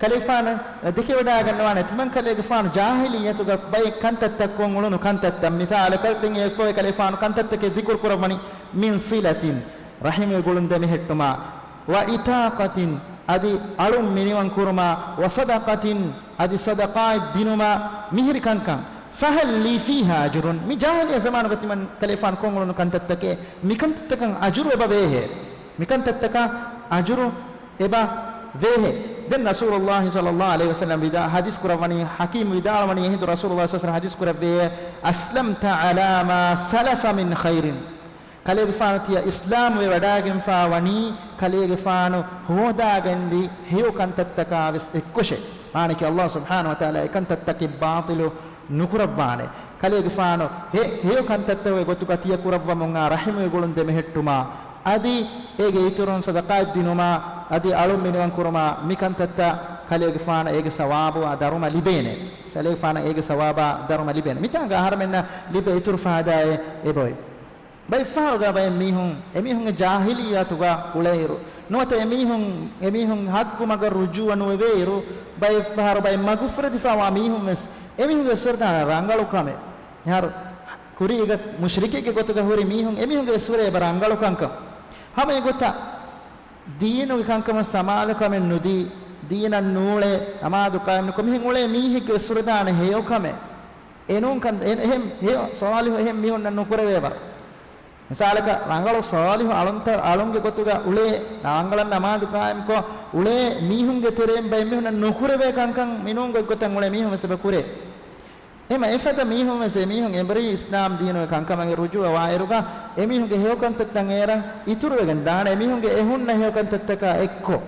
ކަލޭގެފާނަށް ދެކިވަޑައިގަންނަވާނެ، ތިމަން ކަލޭގެފާނު ޖާހިލިއްޔަތުގަ ބައެއް ކަންތައްތައް ކޮށް އުޅުނު ކަންތައްތައް. މިސާލަކަށް ދެން އެފޯ ކަލޭގެފާނު ކަންތައްތަކެއް ޛިކުރު ކުރައްވަނީ، من صلة، ރަޙިމުގެ ގުޅުން ދެމެހެއްޓުމާ، وعتاقة، އަދި އަޅުން މިނިވަން ކުރުމާ، وصدقة، އަދި ޞަދަޤާތް ދިނުމާ، މިހިރި ކަންކަން. فهل لي فيها أجر؟ މި ޖާހިލިއްޔަ ޒަމާނުގަ ތިމަން ކަލޭގެފާނު ކޮށް އުޅުނު ކަންތައްތަކެއް، މިކަންތައްތަކަށް އަޖުރު އެބަ ވޭހޭ؟ މިކަންތައްތަކަށް އަޖުރު އެބަ ވޭހޭ؟ ދެން ރަސޫލުﷲ ޞައްލަﷲ ޢަލައިހި ވަސައްލަމަ ވިދާ، ޙަދީޘް ކުރައްވަނީ، ޙަކީމް ވިދާޅުވަނީ، އެހިނދު ރަސޫލުﷲ ޞައްލަﷲ ޢަލައިހި ވަސައްލަމަ ޙަދީޘް ކުރެއްވިއޭ، أسلمت على ما سلف من خير. ކަލޭގެފާނު ތިޔަ އިސްލާމްވެ ވަޑައިގެންފާ ވަނީ، ކަލޭގެފާނު ހޯދާގެންދިޔަ ހެޔޮ ކަންތައްތަކާ ވެސް އެއްކޮށޭ. މާނައަކީ އަލްލާހު ސުބްޙާނަހު ވަތަޢާލާ އެކަންތައްތަކެއް ބާޠިލު ނުކުރައްވާނެ. ކަލޭގެފާނު ހެ-، ހެޔޮ ކަންތައްތަކުގެ ގޮތުގަ ތިޔަ ކުރައްވަމުން އާ ރަޙިމުގެ ގުޅުން ދެމެހެއްޓުމާ، އަދި އޭގެ އިތުރުން ޞަދަޤާތް ދިނުމާ، އަދި އަޅުން މިނިވަން ކުރުމާ، މި ކަންތައްތައް ކަލޭގެފާނަށް އޭގެ ސަވާބު އާ ދަރުމަ ލިބޭނެ. ކަލޭގެފާނަށް އޭގެ ސަވާބާ ދަރުމަ ލިބޭނެ. މިތާނގަ އަހަރެމެންނަށް ލިބޭ އިތުރު ފާއިދާއެއް އެބައޮތް. ބައެއްފަހަރުގަ ބައެއް މީހުން، އެމީހުންގެ ޖާހިލިއްޔަތުގަ އުޅޭއިރު، ނުވަތަ އެމީހުން، އެމީހުން ޙައްޤު މަގަށް ރުޖޫޢަ ނުވެވޭއިރު، ބައެއްފަހަރު ބައެއް މަގުފުރެދިފާވާ މީހުން ވެސް އެމީހުންގެ އެއްސުރެ ދާނެ ރަނގަޅު ކަމެއް. މިހާރު ކުރީގަ މުޝްރިކެއްގެ ގޮތުގަ ހުރި މީހުން އެމީހުންގެ އެއްސުރެ އެބަ ރަނގަޅު ކަންކަން. ހަމަ އެގޮތަށް ދީނުގެ ކަންކަމަށް ސަމާލުކަމެއް ނުދީ، ދީނަށް ނޫޅޭ، ނަމާދު ޤާއިމް ނުކޮށް، މިހެން އުޅޭ މީހެއްގެ އެއްސުރެ ދާނެ ހެޔޮ ކަމެއް. އެނޫން ކަން-، އެ-، އެހެން ހެޔޮ ޞާލިޙު އެހެން މީހުންނަށް ނުކުރެވޭ ވަރަށް. މިސާލަކަށް، ރަނގަޅު ޞާލިޙު އަޅުންތަ-، އަޅުންގެ ގޮތުގަ އުޅޭ، ރަނގަޅަށް ނަމާދު ޤާއިމްކޮށް އުޅޭ މީހުންގެ ތެރެއިން ބައެއް މީހުންނަށް ނުކުރެވޭ ކަންކަން މިނޫން ގޮތްގޮތަށް އުޅޭ މީހުން ވެސް އެބަ ކުރޭ. އެމަ އެފަދަ މީހުން ވެސް އެމީހުން އެނބުރި އިސްލާމް ދީނުގެ ކަންކަމަށް ރުޖޫޢަ ވާއިރުގަ، އެމީހުންގެ ހެޔޮކަންތައްތައް އޭރަށް އިތުރުވެގެން ދާނެ، އެމީހުންގެ އެ ހުންނަ ހެޔޮކަންތައްތަކާ އެއްކޮށް.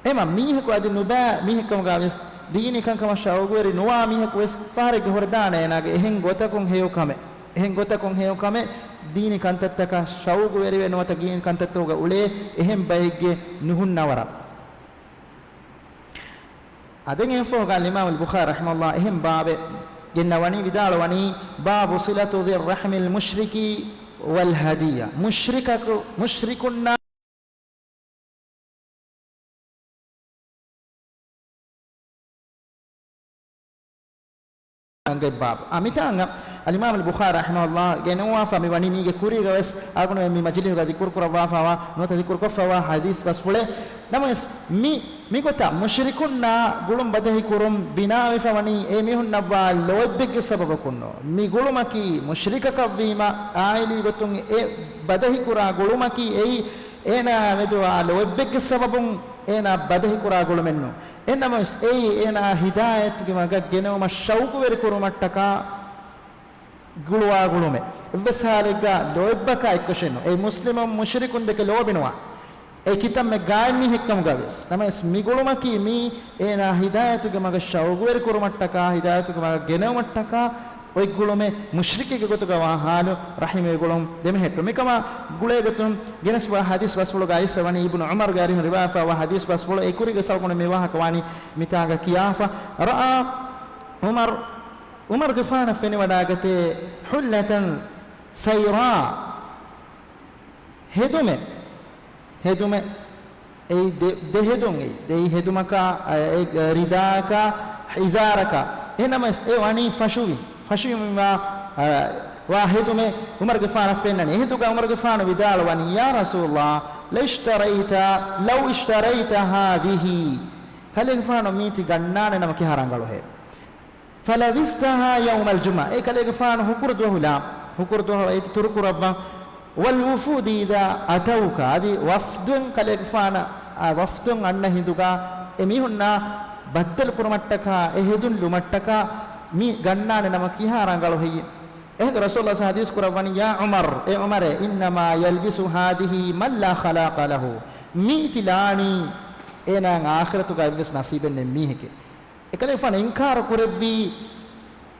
އެމަ މީހަކު އަދި ނުބައި މީހެއްކަމުގަ ވެސް، ދީނީ ކަންކަމަށް ޝައުގުވެރި ނުވާ މީހަކު ވެސް ފަހަރެއްގަ ހުރެދާނެ އޭނާގެ އެހެން ގޮތަކުން ހެޔޮކަމެއް، އެހެން ގޮތަކުން ހެޔޮކަމެއް، ދީނީ ކަންތައްތަކަށް ޝައުގުވެރިވެ ނުވަތަ ދީނީ ކަންތައްތަކުގަ އުޅޭ އެހެން ބައެއްގެ ނުހުންނަވަރަށް. އަދެން އެފޯގަ އިމާމުލް ބުޚާރީ ރަޙިމަހުﷲ އެހެން ބާބެއް ގެންނަވަނީ، ވިދާޅުވަނީ، باب صلة ذي الرحم المشرك والهدية. މުޝްރިކަކު، މުޝްރިކުންނާ އަނގައި ބާބު. އާ، މިތާނގަ އަލްއިމާމުލް ބުޚާރީ ރަޙިމަހުﷲ ގެނުވާފަ މި ވަނީ މީގެ ކުރީގަ ވެސް އަޅުގަނޑުމެން މި މަޖިލީހުގަ ޛިކުރު ކުރައްވާފައިވާ ނުވަތަ ޛިކުރު ކޮށްފައިވާ ޙަދީޘް ބަސްފުޅެއް. ނަމަވެސް މި، މިގޮތަށް މުޝްރިކުންނާ ގުޅުން ބަދަހި ކުރުން ބިނާވެފަ ވަނީ އެ މީހުންނަށްވާ ލޯތްބެއްގެ ސަބަބަކުންނޯ. މި ގުޅުމަކީ މުޝްރިކަކަށްވީމަ، އާއިލީ ގޮތުން އެ ބަދަހިކުރާ ގުޅުމަކީ އެއީ އޭނާ މެދުވާ ލޯތްބެއްގެ ސަބަބުން އޭނާ ބަދަހިކުރާ ގުޅުމެއްނޫ. އެހެންނަމަވެސް އެއީ އޭނާ ހިދާޔަތުގެ މަގަށް ގެނެވުމަށް ޝައުގުވެރި ކުރުމަށްޓަކާ ގުޅުވާ ގުޅުމެއް. އެއްވެސް ހާލެއްގަ ލޯތްބަކާ އެއްކޮށެއްނު. އެ މުސްލިމުން މުޝްރިކުން ދެކެ ލޯބިނުވާ. އެ ކިތަންމެ ގާތް މީހެއްކަމުގަ ވެސް. ނަމަވެސް މި ގުޅުމަކީ މީ އޭނާ ހިދާޔަތުގެ މަގަށް ޝައުގުވެރި ކުރުމަށްޓަކާ، ހިދާޔަތުގެ މަގަށް ގެނެވުމަށްޓަކާ އޮތް ގުޅުމެއް މުޝްރިކެއްގެ ގޮތުގަ ވާ ހާލު ރަޙިމުގެ ގުޅުން ދެމެހެއްޓު. މިކަމާ ގުޅޭ ގޮތުން ގެނެސްވާ ޙަދީޘް ބަސްފުޅުގައި އިސްވެވަނީ އިބްނު ޢުމަރުގެ އަރިހުން ރިވާފައިވާ ޙަދީޘް ބަސްފުޅު. އެ ކުރީގަ ސަބަބުން މި ވާހަކަ ވާނީ މިތާގަ ކިޔާފަ. ރައާ ޢުމަރު، ޢުމަރުގެފާނަށް ފެނިވަޑާގަތޭ ޙުއްލަތަން ސައިރާ، ހެދުމެއް، ހެދުމެއް، އެއީ ދެ، ދެ ހެދުން އެއީ. ދެ ހެދުމަކާ، އެ، އެ، ރިދާއަކާ، އިޒާރަކާ. އެހެންނަމަވެސް އެ ވަނީ ފަށުވި، ފަށުވި ވާ، އަ، ވާ ހެދުމެއް ޢުމަރުގެފާނަށް ފެންނަނީ. އެހެދުގަ ޢުމަރުގެފާނު ވިދާޅުވަނީ، يا رسول الله، لو اشتريت، لو اشتريت هذه. ކަލޭގެފާނު މީތި ގަންނާނެ ނަމަ ކިހާ ރަނގަޅުހޭ. فلبستها يوم الجمعة. އޭ ކަލޭގެފާނު ހުކުރު ދުވަހު ލާ، ހުކުރު ދުވަހު އޭތި ތުރުކުރައްވަން. والوفود إذا أتوك. އަދި ވަފްދުން ކަލޭގެފާނަށް، އާ، ވަފްދުން އަންނަ ހިނދުގަ އެ މީހުންނާ ބައްދަލު ކުރުމަށްޓަކާ، އެ ހެދުން ލުމަށްޓަކާ މި ގަންނާނެ ނަމަ ކިހާ ރަނގަޅު ހެއްޔެވެ؟ އެހިނދު ރަސޫލުﷲ ޙަދީޘް ކުރައްވަނީ، يا عمر، އޭ ޢުމަރޭ، إنما يلبس هذه من لا خلاق له. މީތި ލާނީ އޭނާ އާޚިރަތުގަ އެއްވެސް ނަސީބެއް ނެތް މީހެކޭ. އެކަލޭގެފާނު އިންކާރު ކުރެއްވީ،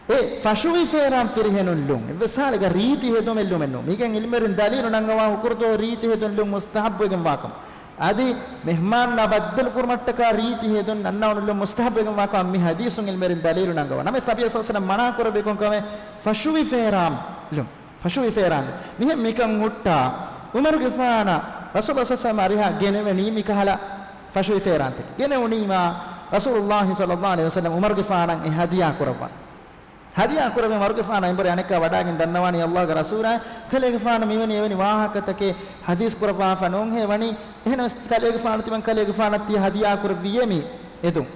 އެ ފަށުވި ފޭރާން ފިރިހެނުން ލުން. އެއްވެސް ހާލެއްގަ ރީތި ހެދުމެއް ލުމެއްނު. މީގެން ޢިލްމުވެރިން ދަލީލު ނަންގަވާ ހުކުރު ދުވަހު ރީތި ހެދުން ލުން މުސްތަޙައްބުވެގެން ވާކަމަށް. އަދި މެހްމާނުންނާ ބައްދަލު ކުރުމަށްޓަކާ ރީތި ހެދުން ނަންނަވަން ލުން މުސްތަޙައްބުވެގެން ވާކަމަށް މި ޙަދީޘުން ޢިލްމުވެރިން ދަލީލު ނަންގަވާ. ނަމަވެސް ނަބިއްޔާ ޞައްލަﷲ ޢަލައިހި ވަސައްލަމަ މަނާ ކުރެއްވި ކޮންކަމެއް؟ ފަށުވި ފޭރާން ލުން. ފަށުވި ފޭރާން. މިހެން މިކަން ހުއްޓާ، ޢުމަރުގެފާނަށް ރަސޫލުﷲ ޞައްލަﷲ ޢަލައިހި ވަސައްލަމަ އަރިހަށް ގެނެވެނީ މިކަހަލަ ފަށުވި ފޭރާންތަކެއް. ގެނެވުނީމާ ރަސޫލުﷲ ޞައްލަﷲ ޢަލައިހި ވަސައްލަމަ ޢުމަރުގެފާނަށް އެ ހަދިޔާ ކުރައްވަން. ހަދިޔާ ކުރެއްވި ޢުމަރުގެފާނަށް އެނބުރި އަނެއްކާ ވަޑާގެން ދަންނަވާނީ ﷲގެ ރަސޫލާ، ކަލޭގެފާނު މިވެނި އެވެނި ވާހަކަތަކެއް ޙަދީޘް ކުރައްވާފަ ނޫންހޭ ވަނީ. އެހެނަސް ކަލޭގެފާނު ތިމަން ކަލޭގެފާނަށް ތި ހަދިޔާ ކުރެއްވިއޭ މި އެދުން.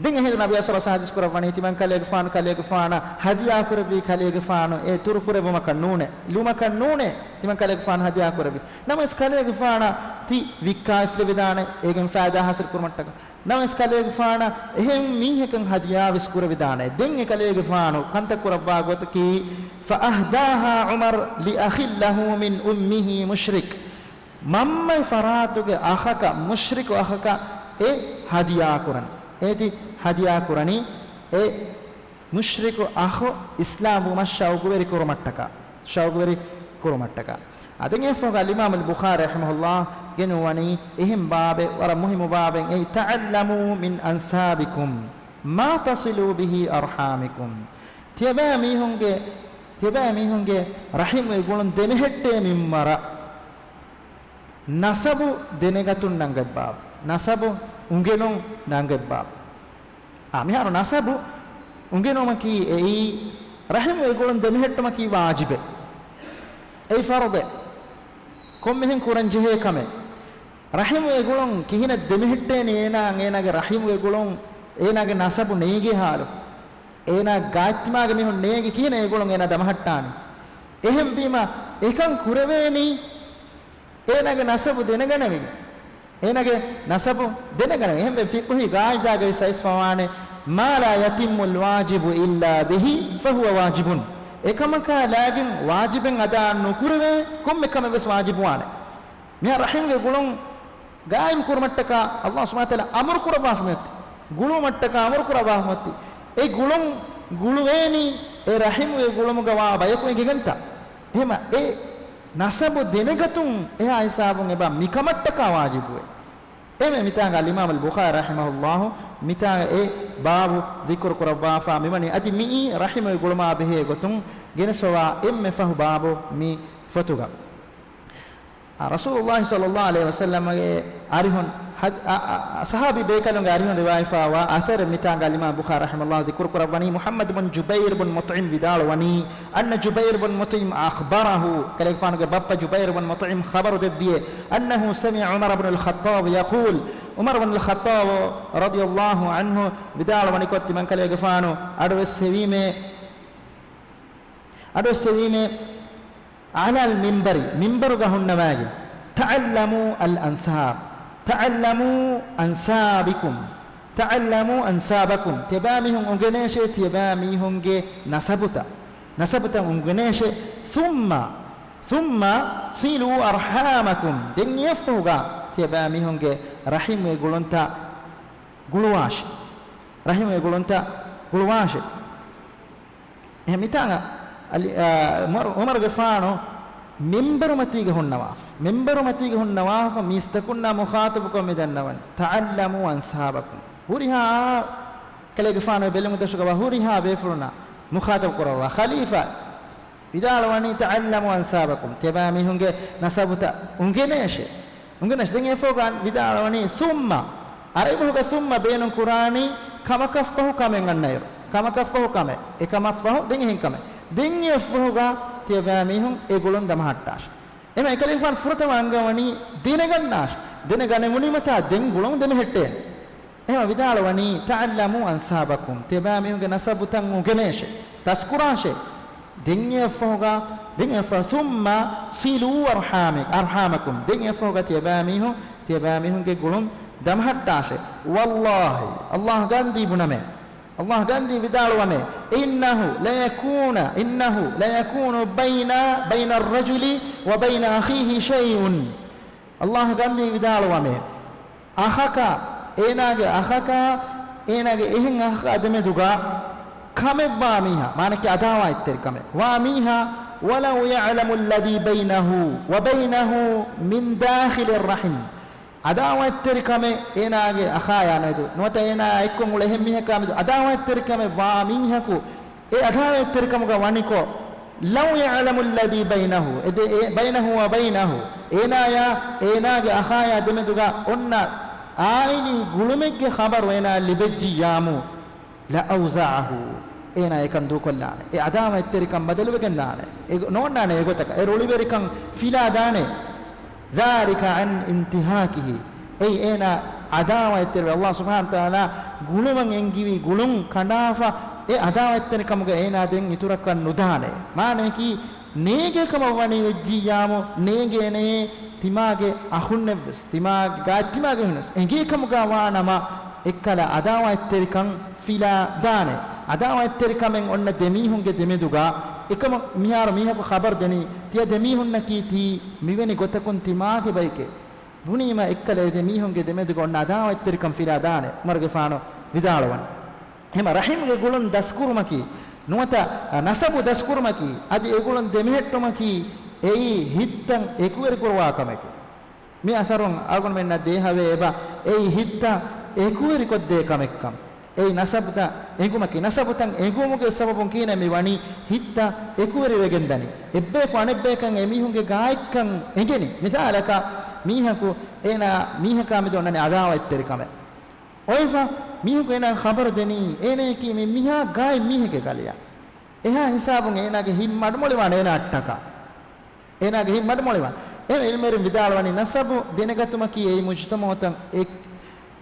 ދެން އެހެން ނަބިއްޔާ ޞައްލަﷲ ޢަލައިހި ވަސައްލަމަ ޙަދީޘް ކުރައްވަނީ، ތިމަން ކަލޭގެފާނު، ކަލޭގެފާނަށް ހަދިޔާ ކުރެއްވީ ކަލޭގެފާނު އެ ތުރު ކުރެއްވުމަކަށް ނޫނޭ، ލުމަކަށް ނޫނޭ، ތިމަން ކަލޭގެފާނު ހަދިޔާ ކުރެއްވީ. ނަމަވެސް ކަލޭގެފާނަށް ތި ވިއްކާވެސް ލެވިދާނެ، އޭގެން ފައިދާ ޙާޞިލް ކުރުމަށްޓަކާ. ނަމަވެސް ކަލޭގެފާނަށް އެހެން މީހަކަށް ހަދިޔާވެސް ކުރެވިދާނެ. ދެން އެ ކަލޭގެފާނު ކަންތައް ކުރައްވާ ގޮތަކީ، فأهداها عمر لأخ له من أمه مشرك. މަންމަގެ ފަރާތުގެ އަޚަކަށް، މުޝްރިކު އަޚަކަށް އެ ހަދިޔާ ކުރަނީ. އޭތި ހަދިޔާ ކުރަނީ އެ މުޝްރިކު އަޚު އިސްލާމް ވުމަށް ޝައުގުވެރި ކުރުމަށްޓަކާ، ޝައުގުވެރި ކުރުމަށްޓަކާ. އަދި އެފޮގަ އަލްއިމާމު އަލްބުޚާރީ ރަޙިމަހުﷲ ގެނުވަނީ އެހެން ބާބެއް، ވަރަށް މުހިއްމު ބާބެއް، އެއީ، تعلموا من أنسابكم ما تصلوا به أرحامكم. ތިޔަބައިމީހުންގެ، ތިޔަބައިމީހުންގެ ރަޙިމުގެ ގުޅުން ދެމެހެއްޓޭ މިންވަރަށް. ނަސަބު ދެނެގަތުން ނަންގަތް ބާބު. ނަސަބު އުނގެނުން ނަންގަތް ބާބު. އާ، މިހާރު ނަސަބު އުނގެނުމަކީ އެއީ، ރަޙިމުގެ ގުޅުން ދެމެހެއްޓުމަކީ ވާޖިބެއް. އެއީ ފަރުޟެއް. ކޮންމެހެން ކުރަން ޖެހޭ ކަމެއް. ރަޙިމުގެ ގުޅުން ކިހިނެއް ދެމެހެއްޓޭނީ އޭނާ، އޭނާގެ ރަޙިމުގެ ގުޅުން، އޭނާގެ ނަސަބު ނޭގޭ ހާލު. އޭނާ ގާތްތިމާގެ މީހުން ނޭނގި ކިހިނެއް އެ ގުޅުން އޭނާ ދަމަހައްޓާނީ؟ އެހެންވީމަ، އެކަން ކުރެވޭނީ އޭނާގެ ނަސަބު ދެނެގަނެވިގެން. އޭނާގެ ނަސަބު ދެނެގަނެވި. އެހެންވެ، ފިޤުހީ ގާއިދާގައި ސައިސްފަވާނެ، "ما لا يتم الواجب إلا به فهو واجب." އެކަމަކާ ލާގެން ވާޖިބެއް އަދާ ނުކުރެވޭ ކޮންމެ ކަމެއް ވެސް ވާޖިބުވާނެ. މިހާ ރަޙިމްގެ ގުޅުން ގާއިމް ކުރުމަށްޓަކާ ﷲ ސުބްޙާނަހޫ ވަތަޢާލާ އަމުރު ކުރައްވާފަ މިއޮތީ. ގުޅުމަށްޓަކާ އަމުރު ކުރައްވާފަ މިއޮތީ. އެ ގުޅުން ގުޅުވޭނީ އެ ރަޙިމްގެ ގުޅުމުގަ ވާ ބަޔަކު އެނގިގެންތާ. އެހެމަ އެ ނަސަބު ދެނެގަތުން އެހާ ހިސާބުން އެބަ މިކަމަށްޓަކާ ވާޖިބުވޭ. އެމެ މިތާގަ އަލްއިމާމު އަލްބުޚާރީ ރަޙިމަހުﷲ މިތާގަ އެ ބާބު ޛިކުރު ކުރައްވާފަ މިވަނީ އަދި މިއީ ރަޙިމުގެ ގުޅުމާ ބެހޭ ގޮތުން ގެނެސްފަވާ އެންމެ ފަހު ބާބު މި ފޮތުގަ. އާ، ރަސޫލުﷲ ޞައްލަﷲ ޢަލައިހި ވަސައްލަމަގެ އަރިހުން ޙަދ-، އަ، އަ، އަ، ޞަޙާބީ ބޭކަލުންގެ އަރިހުން ރިވާޔަތްވާ އަސަރެއް މިތާގަ އަލްއިމާމު ބުޚާރީ ރަޙިމަހުﷲ ޛިކުރު ކުރައްވަނީ، މުޙައްމަދު ބިން ޖުބައިރު ބިން މުޠްޢިމް ވިދާޅުވަނީ، أن جبير بن مطعم أخبره، ކަލޭގެފާނުގެ ބައްޕަ ޖުބައިރު ބިން މުޠްޢިމް ޚަބަރު ދެއްވިއޭ، أنه سمع عمر بن الخطاب يقول، ޢުމަރު ބިން އަލްޚައްޠާބު ރަޟިޔަﷲ ޢަންހު ވިދާޅުވަނިކޮށް ތިމަންކަލޭގެފާނު އަޑުއެއްސެވީމޭ، އަޑުއެއްސެވީމޭ، على المنبر، މިންބަރުގަ ހުންނަވައިގެން، تعلموا الأنساب، تعلموا أنسابكم، تعلموا أنسابكم، ތިޔަބައިމީހުން އުނގެނޭށޭ ތިޔަބައިމީހުންގެ ނަސަބުތައް، ނަސަބުތައް އުނގެނޭށޭ، ثم، ثم صلوا أرحامكم، ދެން އެއަށްފަހުގަ ތިޔަބައިމީހުންގެ ރަޙިމުގެ ގުޅުންތައް ގުޅުވާށޭ، ރަޙިމުގެ ގުޅުންތައް ގުޅުވާށޭ. އެހެން މިތާނގަ އަލި-، އާ، ޢުމަރު، ޢުމަރުގެފާނު މިންބަރުމަތީގަ ހުންނަވާފަ. މިންބަރުމަތީގަ ހުންނަވާފަ މީސްތަކުންނާ މުޚާޠަބުކޮށް މި ދަންނަވަން، تعلموا أنسابكم. ހުރިހާ ކަލޭގެފާނު ބެލުމު ދަށުގަ ވާ ހުރިހާ ބޭފުޅުންނާ މުޚާޠަބު ކުރައްވާ ޚަލީފާ ވިދާޅުވަނީ، تعلموا أنسابكم، ތިޔަބައިމީހުންގެ ނަސަބުތައް އުނގެނޭށޭ. އުނގެނޭށޭ. ދެން އެއަށްފަހުގަ ވިދާޅުވަނީ، ثم، ޢަރަބި ބަހުގަ ثم ބޭނުން ކުރާނީ ކަމަކަށްފަހު ކަމެއް އަންނައިރު. ކަމަކަށްފަހު ކަމެއް. އެކަމަށްފަހު ދެން އެހެން ކަމެއް. ދެން އެއަށްފަހުގަ ތިޔަބައިމީހުން އެ ގުޅުން ދަމަހައްޓާށޭ. އެމަ އެކަލޭގެފާނު ފުރަތަމަ އަންގަވަނީ ދެނެގަންނާށޭ. ދެނެގަނެވުނީމަތާ ދެން ގުޅުން ދެމެހެއްޓޭނެ. އެހެން ވިދާޅުވަނީ، تعلموا أنسابكم، ތިޔަބައިމީހުންގެ ނަސަބުތައް އުނގެނޭށޭ، ތަސްކުރާށޭ. ދެން އެއަށްފަހުގަ، ދެން އެއަށްފަހު، ثم صلوا أرحام-، أرحامكم، ދެން އެއަށްފަހުގަ ތިޔަބައިމީހުން، ތިޔަބައިމީހުންގެ ގުޅުން ދަމަހައްޓާށޭ. والله، ﷲ ގަންދީ ބުނަމޭ، ﷲ ގަންދީ ވިދާޅުވަމޭ، إنه ليكون، إنه ليكون بين، بين الرجل وبين أخيه شيء. ﷲ ގަންދީ ވިދާޅުވަމޭ، އަޚަކާ، އޭނާގެ އަޚަކާ، އޭނާގެ އެހެން އަޚަކާ ދެމެދުގަ ކަމެއްވާ މީހާ، މާނައަކީ އަދާވާތްތެރިކަމެއް ވާ މީހާ، ولو يعلم الذي بينه وبينه من داخل الرحم، އަދާވާތްތެރިކަމެއް އޭނާގެ އަޚާޔާ މެދު، ނުވަތަ އޭނާ އެއްކޮށް އުޅޭ އެހެން މީހަކާ މެދު އަދާވާތްތެރިކަމެއް ވާ މީހަކު އެ އަދާވާތްތެރިކަމުގަ ވަނިކޮށް، لو يعلم الذي بينه، އެ ދެ-، އެ، بينه وبينه، އޭނާޔާ އޭނާގެ އަޚާޔާ ދެމެދުގަ އޮންނަ އާއިލީ ގުޅުމެއްގެ ޚަބަރު އޭނާ ލިބެއްޖިއްޔާމު، لأوزعه، އޭނާ އެކަން ދޫކޮށްލާނެ. އެ އަދާވާތްތެރިކަން ބަދަލުވެގެން ދާނެ. އެ ނޯންނާނެ އެގޮތަކަށް. އެ ރުޅިވެރިކަން ފިލާ ދާނެ. ذلك عن انتهاكه، އެއީ އޭނާ އަދާވާތްތެރިވެ، ﷲ ސުބްޙާނަހޫ ވަތަޢާލާ ގުޅުމަށް އެންގިވި ގުޅުން ކަނޑާފަ، އެ އަދާވާތްތެރިކަމުގަ އޭނާ ދެން އިތުރަކަށް ނުދާނެ. މާނައަކީ، ނޭނގޭ ކަމަށް ވަނީ ވެއްޖިއްޔާމު، ނޭނގޭނެޔޭ ތިމާގެ އަޚުންނެއްވެސް، ތިމާގެ ގާތް ތިމާގެ މީހުންވެސް އެނގޭ ކަމުގަ ވާނަމަ، އެއްކަލަ އަދާވާތްތެރިކަން ފިލާ ދާނެ. އަދާވާތްތެރިކަމެއް އޮންނަ ދެމީހުންގެ ދެމެދުގަ، އެކަމަށް މިހާރު މީހަކު ޚަބަރު ދެނީ، ތިޔަ ދެމީހުންނަކީ ތީ މިވެނި ގޮތަކުން ތިމާގެ ބައެކޭ. ބުނީމަ އެއްކަލަ އެ ދެމީހުންގެ ދެމެދުގަ އޮންނަ އަދާވާތްތެރިކަން ފިލާ ދާނެ، ޢުމަރުގެފާނު ވިދާޅުވަން. އެހެމަ ރަޙިމްގެ ގުޅުން ދަސްކުރުމަކީ، ނުވަތަ ނަސަބު ދަސްކުރުމަކީ، އަދި އެގުޅުން ދެމެހެއްޓުމަކީ، އެއީ ހިތްތައް އެކުވެރިކުރުވާ ކަމެކޭ. މި އަސަރުން އަޅުގަނޑުމެންނަށް ދޭހަވޭ އެބަ، އެއީ ހިތްތައް އެކުވެރިކޮށްދޭ ކަމެއްކަން. އެއީ ނަސަބުތައް އެނގުމަކީ، ނަސަބުތައް އެނގުމުގެ ސަބަބުން ކީނެ މި ވަނީ ހިތްތައް އެކުވެރިވެގެންދަނީ. އެއްބަޔަކު އަނެއްބަޔަކަށް އެމީހުންގެ ގާތްކަން އެނގެނީ. މިސާލަކަށް މީހަކު އޭނާ މީހަކާ މެދު އޮންނަނީ އަދާވަތްތެރިކަމެއް. އޮތްފަ މީހަކު އޭނާ ޚަބަރު ދެނީ، އޭނަޔަކީ މި މީހާ ގާތް މީހެއްގެ ކަލެއަށް. އެހާ ހިސާބުން އޭނާގެ ހިތް މަޑުމޮޅިވާނެ އޭނާއަށްޓަކާ. އޭނާގެ ހިތް މަޑުމޮޅިވާނެ. އެހެން ޢިލްމުވެރިން ވިދާޅުވަނީ، ނަސަބު ދެނެގަތުމަކީ އެއީ މުޖުތަމަޢުތައް އެ-،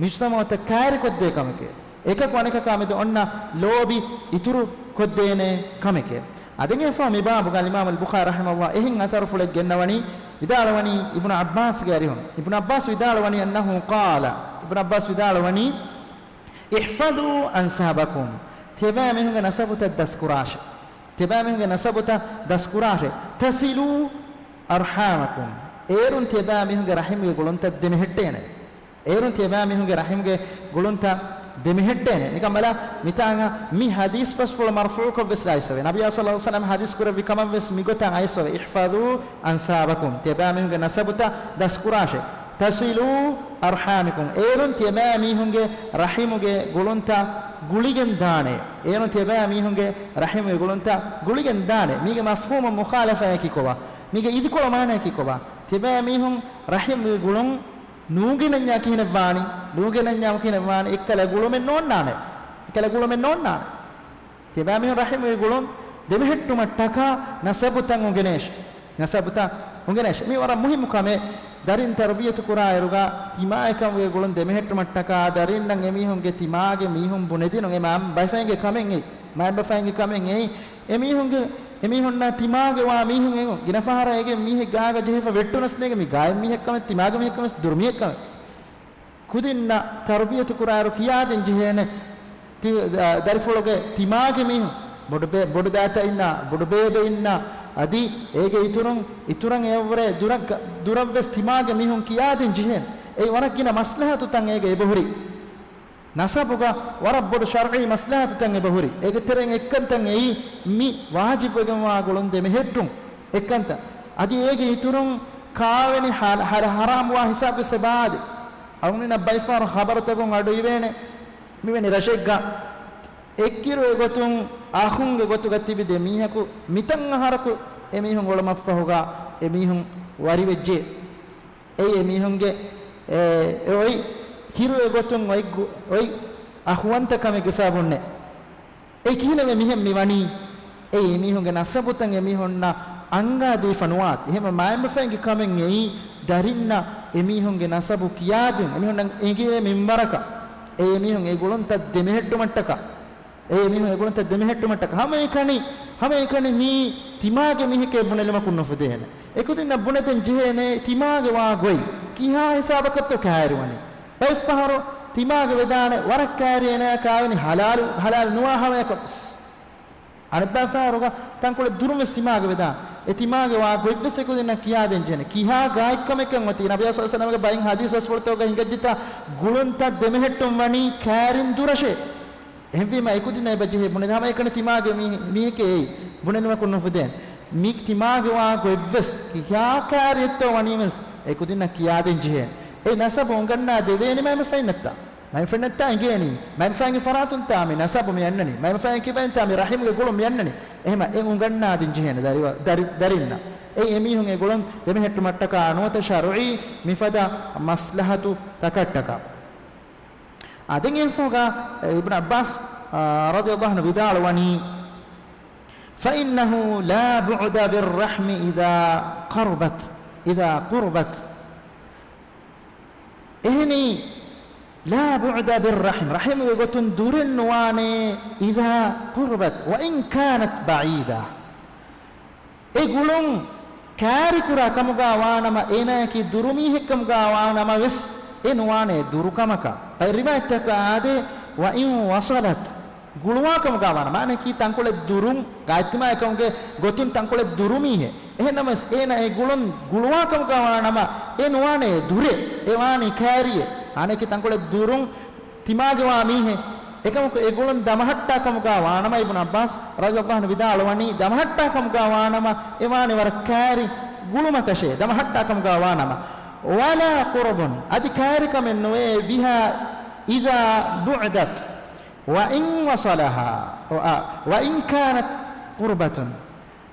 މުޖުތަމަޢުތައް ކައިރިކޮށްދޭ ކަމެކޭ. އެކަކު އަނެކަކާ މެދު އޮންނަ ލޯބި އިތުރު ކޮށްދޭނެ ކަމެކޭ. އަދި އެފާ މި ބާބުގަ އިމާމުލް ބުޚާރީ ރަޙިމަހުﷲ އެހެން އަސަރުފުޅެއް ގެންނަވަނީ، ވިދާޅުވަނީ އިބްނު ޢައްބާސްގެ އަރިހުން. އިބްނު ޢައްބާސް ވިދާޅުވަނީ، أنه قال، އިބްނު ޢައްބާސް ވިދާޅުވަނީ، احفظوا أنسابكم، ތިޔަބައިމީހުންގެ ނަސަބުތައް ދަސްކުރާށެ. ތިޔަބައިމީހުންގެ ނަސަބުތައް ދަސްކުރާށެ. تصلوا أرحامكم، އޭރުން ތިޔަބައިމީހުންގެ ރަޙިމުގެ ގުޅުންތައް ދެމެހެއްޓޭނެ. އޭރުން ތިޔަބައިމީހުންގެ ރަޙިމުގެ ގުޅުންތައް ދެމެހެއްޓޭނެ. ނިކަން ބަލަ، މިތާނގަ މި ޙަދީޘް ބަސްފުޅު މަރްފޫޢުކޮށްވެސް އައިސްފަވޭ. ނަބިއްޔާ ޞައްލަﷲ ޢަލައިހި ވަސައްލަމަ ޙަދީޘް ކުރެއްވި ކަމަށްވެސް މިގޮތަށް އައިސްފަވޭ، احفظوا أنسابكم، ތިޔަބައިމީހުންގެ ނަސަބުތައް ދަސްކުރާށޭ. تصلوا أرحامكم، އޭރުން ތިޔަބައިމީހުންގެ ރަޙިމުގެ ގުޅުންތައް ގުޅިގެން ދާނެ. އޭރުން ތިޔަބައިމީހުންގެ ރަޙިމުގެ ގުޅުންތައް ގުޅިގެން ދާނެ. މީގެ މަފްހޫމު މުޚާލަފާއަކީ ކޮބާ؟ މީގެ އިދިކޮޅު މާނައަކީ ކޮބާ؟ ތިޔަބައިމީހުން ރަޙިމުގެ ގުޅުން ނޫންގެނަންޏާ ކިހިނެއްވާނީ؟ ނޫންގެނަންޏާ ކިހިނެއްވާނީ؟ އެއްކަލަ ގުޅުމެއް ނޯންނާނެ. އެއްކަލަ ގުޅުމެއް ނޯންނާނެ. ތިޔަބައިމީހުން ރަޙިމުގެ ގުޅުން ދެމެހެއްޓުމަށްޓަކާ ނަސަބުތައް އުނގެނޭށެ. ނަސަބުތައް އުނގެނޭށެ. މީ ވަރަށް މުހިއްމު ކަމެއް. ދަރިން ތަރުބިޔަތު ކުރާއިރުގަ ތިމާއެކަމުގެ ގުޅުން ދެމެހެއްޓުމަށްޓަކާ ދަރިންނަށް އެމީހުންގެ ތިމާގެ މީހުން ބުނެދިނުން އެ މަ-، ބައިފައިންގެ ކަމެއް އެއީ. މައިންބަފައިންގެ ކަމެއް އެއީ. އެމީހުންގެ، އެމީހުންނާ ތިމާގެ ވާ މީހުން އެ ގިނަ ފަހަރަށް އޭގެ މީހެއް ގާގަ ޖެހިފަ ވެއްޓުނަސް ނޭގެ މީ ގާތް މީހެއްކަމެއް ތިމާގެ މީހެއްކަމެއް ދުރުމީހެއްކަމެއް. ކުދިންނަށް ތަރުބިޔަތު ކުރާއިރު ކިޔާދިން ޖެހޭނެ. ތި-، އަ، ދަރިފުޅުގެ ތިމާގެ މީހުން، ބޮޑުބޭ-، ބޮޑު ދައިތައިންނާ، ބޮޑު ބޭބެއިންނާ، އަދި އޭގެ އިތުރުން، އިތުރަށް އެއަށްވުރެ ދުރަށް-، ދުރަށްވެސް ތިމާގެ މީހުން ކިޔާދިން ޖެހޭނެ. އެއީ ވަރަށް ގިނަ މަސްލަހަތުތައް އޭގަ އެބަހުރި. ނަސަބުގަ ވަރަށް ބޮޑު ޝަރްޢީ މަސްލަހަތުތައް އެބަހުރި. އޭގެ ތެރެއިން އެއްކަންތައް އެއީ މި ވާޖިބުވެގެންވާ ގުޅުން ދެމެހެއްޓުން އެއްކަންތައް. އަދި އޭގެ އިތުރުން ކާވެނި ހާ-، ހާ-، ހަރާމްވާ ހިސާބުވެސް އެބައާދޭ. އަޅުގަނޑުމެންނަށް ބައިފަހަރު ޚަބަރުތަކުން އަޑުއިވޭނެ. މިވެނި ރަށެއްގަ އެއްކިރު އެގޮތުން އަޚުންގެ ގޮތުގަ ތިބި ދެ މީހަކު މިތަން އަހަރަކު އެމީހުން އުޅުމަށްފަހުގަ އެމީހުން ވަރިވެއްޖެ. އެއީ އެމީހުންގެ، އެ، އެ އޮތް ކިރު އެގޮތުން އޮތް ގު-، އޮތް އަޚުވަންތަ ކަމެއްގެ ސަބަބުންނޭ. އެ ކިހިނެއް އެމީހެއް މިވަނީ؟ އެ އެމީހުންގެ ނަސަބުތައް އެމީހުންނަށް އަންގާދީފަ ނުވާތި. އެހެންވެ މައިންބަފައިންގެ ކަމެއް އެއީ ދަރިންނަށް އެމީހުންގެ ނަސަބު ކިޔާދިން، އެމީހުންނަށް އެނގޭ މިންވަރަކަށް އެ އެމީހުން އެ ގުޅުންތައް ދެމެހެއްޓުމަށްޓަކާ. އެ އެމީހުން އެ ގުޅުންތައް ދެމެހެއްޓުމަށްޓަކާ. ހަމައެކަނި، ހަމައެކަނި މީ ތިމާގެ މީހެކޭ ބުނެލުމަކުން ނުފުދޭނެ. އެކުދިންނަށް ބުނެދޭން ޖެހޭނެ ތިމާގެ ވާ ގޮތް. ކިހާ ހިސާބަކަށްތޯ ކައިރިވަނީ؟ ބައެއްފަހަރު ތިމާގެ ވެދާނެ ވަރަށް ކައިރި އޭނާއަށް ކާވެނި ހަލާލު، ހަލާލު ނުވާ ހަމަޔަކަށްވެސް. އަނެއްބައިފަހަރުގަ ތަންކޮޅެއް ދުރުންވެސް ތިމާގެ ވެދާނެ. އެ ތިމާގެ ވާ ގޮތްވެސް އެކުދިންނަށް ކިޔާދޭން ޖެހޭނެ. ކިހާ ގާތްކަމެއްކަން އޮތީ؟ ނަބިއްޔާ ޞައްލަﷲ ޢަލައިހި ވަސައްލަމަގެ ބައިން ޙަދީޘް ބަސްފުޅުތަކުގަ ހިނގައްޖެތާ ގުޅުންތައް ދެމެހެއްޓުން ވަނީ ކައިރިން ދުރަށޭ. އެހެންވީމަ އެކުދިންނަށް އެބަ ޖެހޭ ބުނެދޭން ހަމައެކަނި ތިމާގެ މީ-، މީހެކޭ އެއީ. ބުނެލުމަކުން ނުފުދޭނެ. މީ ތިމާގެ ވާ ގޮތްވެސް ކިހާ ކައިރިއެއްތޯ ވަނީވެސް އެކުދިންނަށް ކިޔާދޭން ޖެހޭނެ. އެ ނަސަބު އުނގަންނާ ދެވޭނީ މައިންބަފައިންނަށްތާ؟ މައިންބަފައިންނަށްތާ އެނގޭނީ؟ މައިންބަފައިންގެ ފަރާތުންތާ މި ނަސަބު މި އަންނަނީ؟ މައިންބަފައިން ކިބައިންތާ މި ރަޙިމުގެ ގުޅުން މި އަންނަނީ؟ އެހެމަ އެ އުނގަންނާދިން ޖެހޭނެ ދަރިވަ-، ދަރި-، ދަރިންނަށް. އެ އެމީހުން އެ ގުޅުން ދެމެހެއްޓުމަށްޓަކާ ނުވަތަ ޝަރުޢީ މިފަދަ މަސްލަހަތު ތަކަށްޓަކާ. އާ، ދެން އެފޯގަ އިބްނު ޢައްބާސް، އާ، ރަޟިޔަﷲ ޢަންހު ވިދާޅުވަނީ، فإنه لا بعد بالرحم إذا قربت، إذا قربت. އެހެނީ، لا بعد بالرحم، ރަޙިމުގެ ގޮތުން ދުރެއް ނުވާނޭ، إذا قربت وإن كانت بعيدة. އެ ގުޅުން ކައިރިކުރާ ކަމުގާ ވާނަމަ، އޭނާއަކީ ދުރުމީހެއްކަމުގާ ވާނަމަވެސް، އެ ނުވާނެ ދުރުކަމަކަށް. ބައެއް ރިވާޔަތްތަކަށް އާދޭ، وإن وصلت، ގުޅުވާ ކަމުގާ ވާނަމަ، މާނައަކީ ތަންކޮޅެއް ދުރުން، ގާތްތިމާއެކަމުގެ ގޮތުން ތަންކޮޅެއް ދުރުމީހެއް. އެހެންނަމަވެސް، އޭނާ އެ ގުޅުން ގުޅުވާ ކަމުގާ ވާނަމަ، އެ ނުވާނެ ދުރެއް، އެ ވާނީ ކައިރިއެއް. މާނައަކީ ތަންކޮޅެއް ދުރުން، ތިމާގެ ވާ މީހެއް. އެކަމަކު އެ ގުޅުން ދަމަހައްޓާ ކަމުގާ ވާނަމަ، އިބްނު ޢައްބާސް ރަޟިޔަﷲ ޢަންހު ވިދާޅުވަނީ، ދަމަހައްޓާ ކަމުގާ ވާނަމަ، އެ ވާނެ ވަރަށް ކައިރި ގުޅުމަކަށޭ، ދަމަހައްޓާ ކަމުގާ ވާނަމަ. ولا قرب، އަދި ކައިރިކަމެއް ނުވޭ، بها إذا بعدت وإن وصلها، އާ، وإن كانت قربة.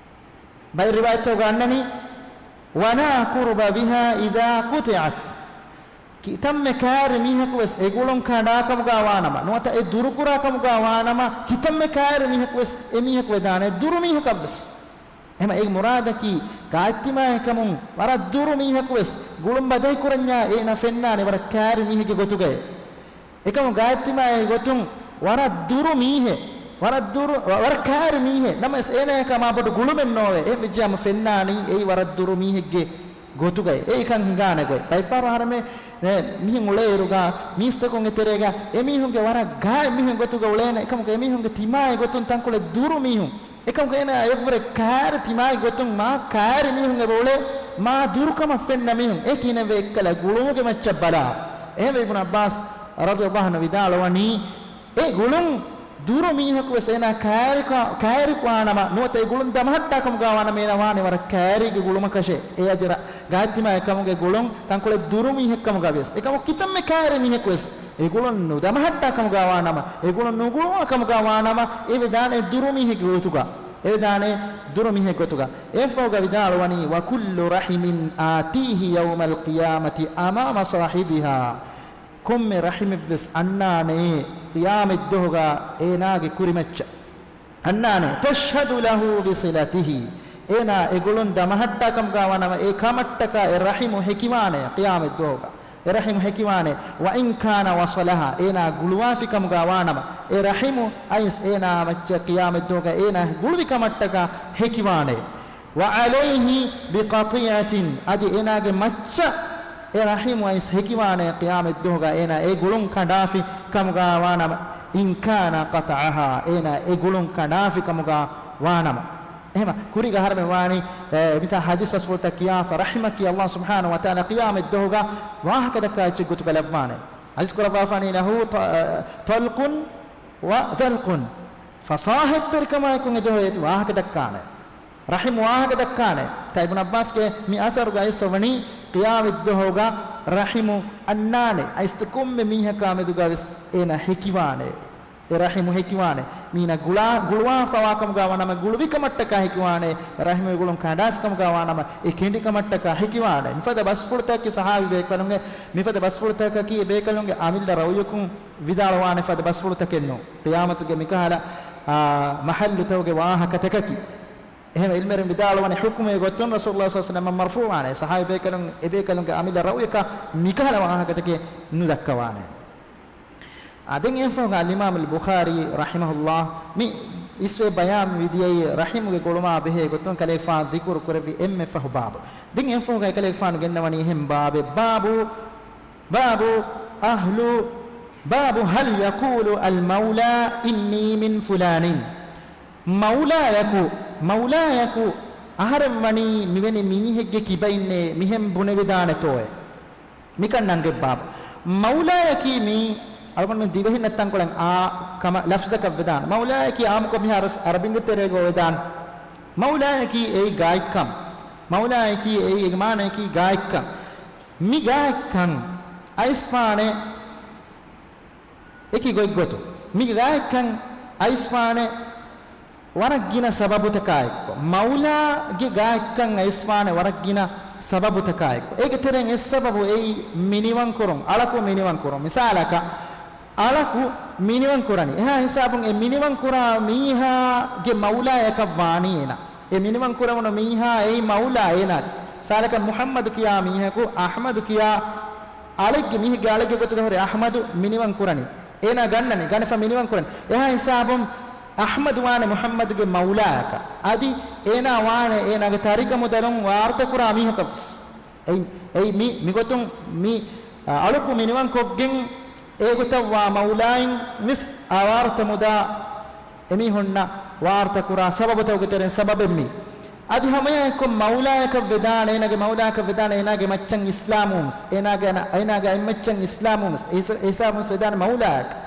ބައެއް ރިވާޔަތްތަކުގަ އަންނަނީ، ولا قرب بها إذا قطعت. ކިތަންމެ ކައިރި މީހަކު ވެސް އެ ގުޅުން ކަނޑާ ކަމުގާ ވާނަމަ، ނުވަތަ އެ ދުރުކުރާ ކަމުގާ ވާނަމަ، ކިތަންމެ ކައިރި މީހަކު ވެސް އެ މީހަކު ވެދާނެ ދުރު މީހަކަށް ވެސް. އެހެމަ އޭގެ މުރާދަކީ، ގާތްތިމާއެކަމުން ވަރަށް ދުރު މީހަކު ވެސް ގުޅުން ބަދަހި ކުރަންޏާ އޭނަ ފެންނާނެ ވަރަށް ކައިރި މީހެއްގެ ގޮތުގައޭ. އެކަމު ގާތްތިމާއެއް ގޮތުން ވަރަށް ދުރު މީހެއް، ވަރަށް ދުރު، ވަ-، ވަރަށް ކައިރި މީހެއް. ނަމަވެސް އޭނާޔަކާ މާބޮޑު ގުޅުމެއް ނޯވޭ. އެހެން ވެއްޖިއްޔާމު ފެންނާނީ އެއީ ވަރަށް ދުރު މީހެއްގެ ގޮތުގައި. އެއީކަން ހިނގާނެ ގޮތް. ބައެއްފަހަރު އަހަރެމެން، އެ، މިހެން އުޅޭއިރުގަ، މީސްތަކުންގެ ތެރޭގަ އެމީހުންގެ ވަރަށް ގާތް މީހުން ގޮތުގަ އުޅޭނެ. އެކަމަކު އެމީހުންގެ ތިމާގެ ގޮތުން ތަންކޮޅެއް ދުރު މީހުން. އެކަމަކު އޭނާ އެއްވުރެ ކައިރި ތިމާގެ ގޮތުން މާ ކައިރި މީހުން އެބަ އުޅޭ، މާ ދުރުކަމަށް ފެންނަ މީހުން. އެ ކިހިނެއްވެ އެއްކަލަ ގުޅުމުގެ މައްޗަށް ބަލާފަ. އެހެންވެ އިބްނު ޢައްބާސް ރަޟިޔަﷲ ޢަންހު ވިދާޅުވަނީ، އެ ގުޅުން ދުރު މީހަކު ވެސް އޭނާ ކައިރިކާ-، ކައިރި ވާނަމަ، ނުވަތަ އެ ގުޅުން ދަމަހައްޓާ ކަމުގަ ވާނަމަ، އޭނާ ވާނެ ވަރަށް ކައިރީގެ ގުޅުމަކަށެ. އެ އަދި ރަ-، ގާތްތިމާއެއް ކަމުގެ ގުޅުން ތަންކޮޅެއް ދުރު މީހެއް ކަމުގަ ވިޔަސް. އެކަމަކު ކިތަންމެ ކައިރި މީހަކު ވެސް އެ ގުޅުން ނުދަމަހައްޓާ ކަމުގަ ވާނަމަ، އެ ގުޅުން ނުގުޅުވާ ކަމުގަ ވާނަމަ، އެ ވެދާނެ ދުރު މީހެއްގެ ގޮތުގަ. އެ ވެދާނެ ދުރު މީހެއް ގޮތުގަ. އެއަށްފަހުގަ ވިދާޅުވަނީ، وكل رحم آتيه يوم القيامة أمام صاحبها. ކޮންމެ ރަޙިމެއްވެސް އަންނާނެ ޤިޔާމަތްދުވަހުގަ އޭނާގެ ކުރިމައްޗަށް އަންނާނެ، تشهد له بصلته، އޭނާ އެ ގުޅުން ދަމަހައްޓާ ކަމުގަ ވާނަމަ، އެ ކަމަށްޓަކާ އެ ރަޙިމު ހެކިވާނެ ޤިޔާމަތްދުވަހުގަ. އެ ރަޙިމު ހެކިވާނެ، وإن كان وصلها، އޭނާ ގުޅުވާފި ކަމުގަ ވާނަމަ، އެ ރަޙިމު އައިސް އޭނާ މައްޗަށް ޤިޔާމަތްދުވަހުގަ އޭނާ ގުޅުވި ކަމަށްޓަކާ ހެކިވާނެ. وعليه بقطيعة، އަދި އޭނާގެ މައްޗަށް އެ ރަޙިމު އައިސް ހެކިވާނެ ޤިޔާމަތްދުވަހުގަ އޭނާ އެ ގުޅުން ކަނޑާފި ކަމުގަ ވާނަމަ، إن كان قطعها، އޭނާ އެ ގުޅުން ކަނޑާފި ކަމުގަ ވާނަމަ. އެހެމަ ކުރީގަ އަހަރެމެން ވާނީ، އެ، މިތާ ޙަދީޘް ބަސްފުޅުތައް ކިޔާފަ، ރަޙިމަކީ ﷲ ސުބްޙާނަހޫ ވަތަޢާލާ ޤިޔާމަތްދުވަހުގަ ވާހަކަ ދައްކާ އެއްޗެއް ގޮތުގަ ލައްވާނެ. ޙަދީޘް ކުރައްވާފާނީ، له ط-، އަ، طلق وذلق، ފަސާހަތްތެރިކަމާއެކު އެ ދުވަހު ވާހަކަ ދައްކާނެ. ރަޙިމް ވާހަކަ ދައްކާނެ. ތާ އިބްނު ޢައްބާސްގެ މި އަސަރުގަ އައިސް ވަނީ، ޤިޔާމަތްދުވަހުގަ ރަޙިމު އަންނާނެ. އައިސް ކޮންމެ މީހަކާ މެދުގަ ވެސް އޭނަ ހެކިވާނެ. އެ ރަޙިމު ހެކިވާނެ. މީނަ ގުޅާ-، ގުޅުވާފަވާ ކަމުގަ ވާނަމަ، ގުޅުވި ކަމަށްޓަކާ ހެކިވާނެ. ރަޙިމު ގުޅުން ކަނޑާފި ކަމުގަ ވާނަމަ، އެ ކެނޑި ކަމަށްޓަކާ ހެކިވާނެ. މިފަދަ ބަސްފުޅުތަކަކީ ޞަޙާބީ ބޭކަލުންގެ، މިފަދަ ބަސްފުޅުތަކަކީ އެ ބޭކަލުންގެ އަމިއްލަ ރައުޔަކުން ވިދާޅުވާނެ ފަދަ ބަސްފުޅުތަކެއް ނޫން. ޤިޔާމަތުގެ މިކަހަލަ، އާ، މަޙައްލުތަކުގެ ވާހަކަތަކަކީ. އެހެން ޢިލްމުވެރިން ވިދާޅުވަނީ ޙުކުމެއް ގޮތުން ރަސޫލުﷲ ޞައްލަﷲ ޢަލައިހި ވަސައްލަމަށް މަރްފޫޢުވާނެ. ޞަޙާބީ ބޭކަލުން، އެބޭކަލުންގެ އަމިއްލަ ރައުޔަކަށް މިކަހަލަ ވާހަކަތަކެއް ނުދައްކަވާނެ. އާ، ދެން އެފަހުގަ އަލްއިމާމު އަލްބުޚާރީ ރަޙިމަހުﷲ މި އިސްވެ ބަޔާން ވިދިޔައީ ރަޙިމުގެ ގުޅުމާ ބެހޭ ގޮތުން ކަލޭގެފާނު ޛިކުރު ކުރެއްވި އެންމެ ފަހު ބާބު. ދެން އެފަހުގަ އެކަލޭގެފާނު ގެންނަވަނީ އެހެން ބާބެއް. ބާބު، ބާބު، އަހްލު، ބާބު، هل يقول المولى إني من فلان؟ މައުލާޔަކު، މައުލާޔަކު އަހަރެން ވަނީ މިވެނި މީހެއްގެ ކިބައިންނޭ މިހެން ބުނެވިދާނެތޯއޭ؟ މިކަން ނަންގެއް ބާބު. މައުލާޔަކީ މީ އަޅުގަނޑުމެން ދިވެހިންނަށް ތަންކޮޅެއް އާ ކަމަށް ލަފްޒަކަށް ވެދާނެ. މައުލާޔަކީ އާއްމުކޮށް މިހާރު ވެސް ޢަރަބިންގެ ތެރޭގަ ވެދާނެ. މައުލާޔަކީ އެއީ ގާތްކަން. މައުލާޔަކީ އެއީ އޭގެ މާނަޔަކީ ގާތްކަން. މި ގާތްކަން އައިސްފާނެ އެކި ގޮތްގޮތުން. މި ގާތްކަން އައިސްފާނެ ވަރަށް ގިނަ ސަބަބުތަކާ އެއްކޮށް. މައުލާގެ ގާތްކަން އައިސްފާނެ ވަރަށް ގިނަ ސަބަބުތަކާ އެއްކޮށް. އޭގެ ތެރެއިން އެއް ސަބަބު އެއީ މިނިވަންކުރުން، އަޅަކު މިނިވަންކުރުން. މިސާލަކަށް، އަޅަކު މިނިވަން ކުރަނީ. އެހާ ހިސާބުން އެ މިނިވަން ކުރާ މީހާގެ މައުލާޔަކަށް ވާނީ އޭނާ. އެ މިނިވަން ކުރެވުނު މީހާ އެއީ މައުލާ އޭނާގެ. މިސާލަކަށް މުޙައްމަދު ކިޔާ މީހަކު، އަޙްމަދު ކިޔާ އަޅެއްގެ، މީހެއްގެ އަޅެއްގެ ގޮތުގަ ހުރެ އަޙްމަދު މިނިވަން ކުރަނީ. އޭނާ ގަންނަނީ، ގަނެފަ މިނިވަން ކުރަނީ. އެހާ ހިސާބުން އަޙްމަދު ވާނެ މުޙައްމަދުގެ މައުލާއަކަށް. އަދި އޭނާ ވާނެ އޭނާގެ ތަރިކަ މުދަލުން ވާރުތަކުރާ މީހަކަށް ވެސް. އެއީ، އެއީ މި، މިގޮތުން މި، އަ، އަޅަކު މިނިވަންކޮށްގެން އޭގޮތަށްވާ މައުލާއިން ވެސް އާ ވާރުތަ މުދާ އެމީހުންނަށް ވާރުތަކުރާ ސަބަބުތަކުގެ ތެރެއިން ސަބަބެއް މީ. އަދި ހަމައެއާއެއްކޮށް މައުލާޔަކަށް ވެދާނެ، އޭނާގެ މައުލާޔަކަށް ވެދާނެ، އޭނާގެ މައްޗަށް އިސްލާމްވުމުސް، އޭނާގެ އަނަ-، އޭނާގެ އަތްމައްޗަށް އިސްލާމްވުމުސް، އެ ހިސާ-، އެ ހިސާބުންސް ވެދާނެ މައުލާޔަކަށް.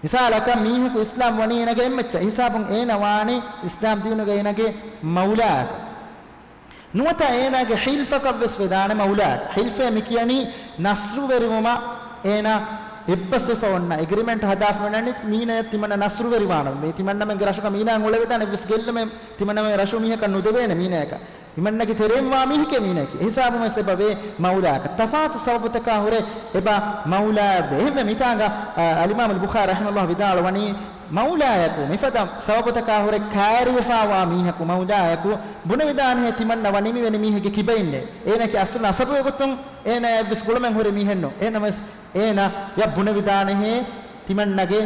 މިސާލަކަށް މީހަކު އިސްލާމް ވަނީ އޭނާގެ އެއްމައްޗަށް، އެ ހިސާބުން އޭނަ ވާނެ އިސްލާމް ދީނުގަ އޭނާގެ މައުލާއަކަށް. ނުވަތަ އޭނާގެ ޙިލްފަކަށް ވެސް ވެދާނެ މައުލާއަކަށް. ޙިލްފޭ މި ކިޔަނީ ނަޞްރުވެރިވުމަށް އޭނާ އެއްބަސްވެފަ އޮންނަ އެގްރިމެންޓް ހަދާފަ މިނަނީ މީނަޔަށް ތިމަންނަ ނަޞްރުވެރިވާނަމަ. މީ ތިމަންނަމެންގެ ރަށުގަ މީނާ އުޅެވިދާނެ އެއްވެސް ގެއްލުމެއް ތިމަންނަމެން ރަށު މީހަކަށް ނުދެވޭނެ މީނަޔަކަށް. ތިމަންނަގެ ތެރެއިން ވާ މީހެކޭ މީނަޔަކީ. އެހިސާބުން ވެސް އެބަވޭ މައުލާއަކަށް. ތަފާތު ސަބަބުތަކާ ހުރެ އެބަ މައުލާއެއްވޭ. އެހެންވެ މިތާނގަ، އަ، އަލްއިމާމު އަލްބުޚާރީ ރަޙިމަހުﷲ ވިދާޅުވަނީ، މައުލާޔަކު މިފަދަ ސަބަބުތަކާ ހުރެ ކައިރިވެފާވާ މީހަކު މައުލާޔަކު ބުނެވިދާނެހޭ ތިމަންނަ ވަނީ މިވެނި މީހެއްގެ ކިބައިންނޭ. އޭނައަކީ އަސްލު ނަސަބުގެ ގޮތުން އޭނަ އެއްވެސް ގުޅުމެއް ހުރި މީހެއްނު. އެހެންނަމަވެސް އޭނަޔަށް ބުނެވިދާނެހޭ ތިމަންނަގެ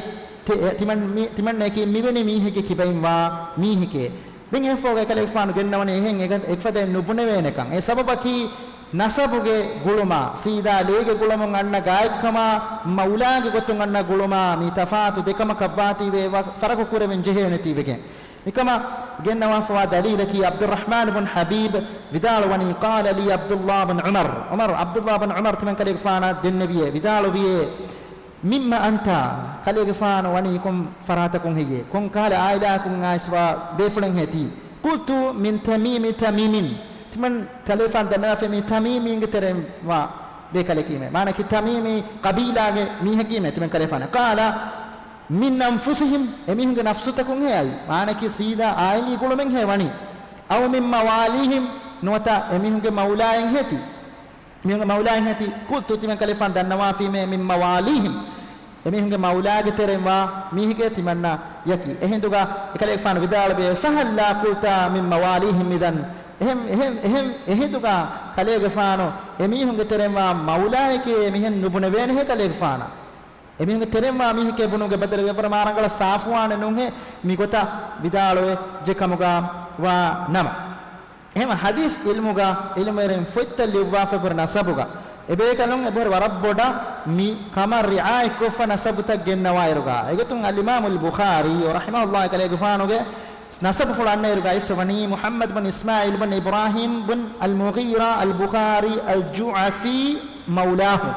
ތި-، ތިމަން-، މި-، ތިމަންނައަކީ މިވެނި މީހެއްގެ ކިބައިން ވާ މީހެކޭ. ދެން އެއަށްފަހުގަ އެކަލޭގެފާނު ގެންނަވަނީ އެހެން އެކަ-، އެކަފަދައެއް ނުބުނެވޭނެކަން. އެ ސަބަބަކީ ނަސަބުގެ ގުޅުމާ، ސީދާ ލޭގެ ގުޅަމުން އަންނަ ގާތްކަމާ، މައުލާގެ ގޮތުން އަންނަ ގުޅުމާ މި ތަފާތު ދެކަމަކަށްވާތީވެ ފަ-، ފަރަގު ކުރެވެން ޖެހޭނެތީވެގެން. މިކަމަށް ގެންނަވާފަވާ ދަލީލަކީ ޢަބްދުއްރަޙްމާން ބުން ޙަބީބް ވިދާޅުވަނީ، قال لي عبد الله بن عمر، ޢުމަރު ޢަބްދުﷲ ބިން ޢުމަރު ތިމަން ކަލޭގެފާނަށް ދެންނެވިއޭ، ވިދާޅުވިއޭ، مم أنت، ކަލޭގެފާނު ވަނީ ކޮން ފަރާތަކުން ހެއްޔޭ؟ ކޮން ކަހަލަ ޢާއިލާއަކުން އައިސްވާ ބޭފުޅެއް ހޭތީ؟ قلت من تميم تميم، ތިމަން ކަލޭގެފާނު ދަންނަވާފައި މި ތަމީމީންގެ ތެރެއިން ވާ ބޭކަލެކީމޭ. މާނަކީ ތަމީމީ ޤަބީލާގެ މީހަކީމޭ ތިމަން ކަލޭގެފާނު. قال من أنفسهم، އެމީހުންގެ ނަފްސުތަކުން ހޭ އައި. މާނަކީ ސީދާ ޢާއިލީ ގުޅުމެއް ހޭ ވަނީ. أو من مواليهم، ނުވަތަ އެމީހުންގެ މައުލާއިން ހޭތި. މީހުންގެ މައުލާއިން ހޭތި. قلت، ތިމަން ކަލޭގެފާނު ދަންނަވާފީމޭ، من مواليهم، އެމީހުންގެ މައުލާގެ ތެރެއިން ވާ މީހެކޭ ތިމަންނަޔަކީ. އެހިނދުގަ އެކަލޭގެފާނު ވިދާޅުވިއޭ، فهلا قلت من مواليهم إذن، އެހެން، އެހެން، އެހެން، އެހިނދުގަ ކަލޭގެފާނު އެމީހުންގެ ތެރެއިން ވާ މައުލާއެކޭ މިހެން ނުބުނެވޭނެހޭ ކަލޭގެފާނަށް. އެމީހުންގެ ތެރެއިން ވާ މީހެކޭ ބުނުމުގެ ބަދަލުގަ އެވަރަށް މާ ރަނގަޅަށް ސާފުވާނެ ނޫންހޭ މި ގޮތަށް ވިދާޅުވެއްޖެ ކަމުގަ ވާ ނަމަ. އެހެން ޙަދީޘް ޢިލްމުގަ ޢިލްމުވެރިން ފޮތްތައް ލިޔުއްވާފައި ހުރި ނަސަބުގަ އެބޭކަލުން އެބަހުރި ވަރަށް ބޮޑަށް މި ކަމަށް ރިޢާޔަތްކޮށްފަ ނަސަބުތައް ގެންނަވާއިރުގަ. އެގޮތުން އަލްއިމާމު އަލްބުޚާރީ ރަޙިމަހުﷲ ކަލޭގެފާނުގެ ނަސަބުފުޅު އަންނައިރުގަ އައިސް ވަނީ މުޙައްމަދު ބިން އިސްމާޢީލް ބިން އިބްރާހީމް ބިން އަލްމުޣީރާ އަލްބުޚާރީ އަލްޖުޢަފީ މައުލާހު.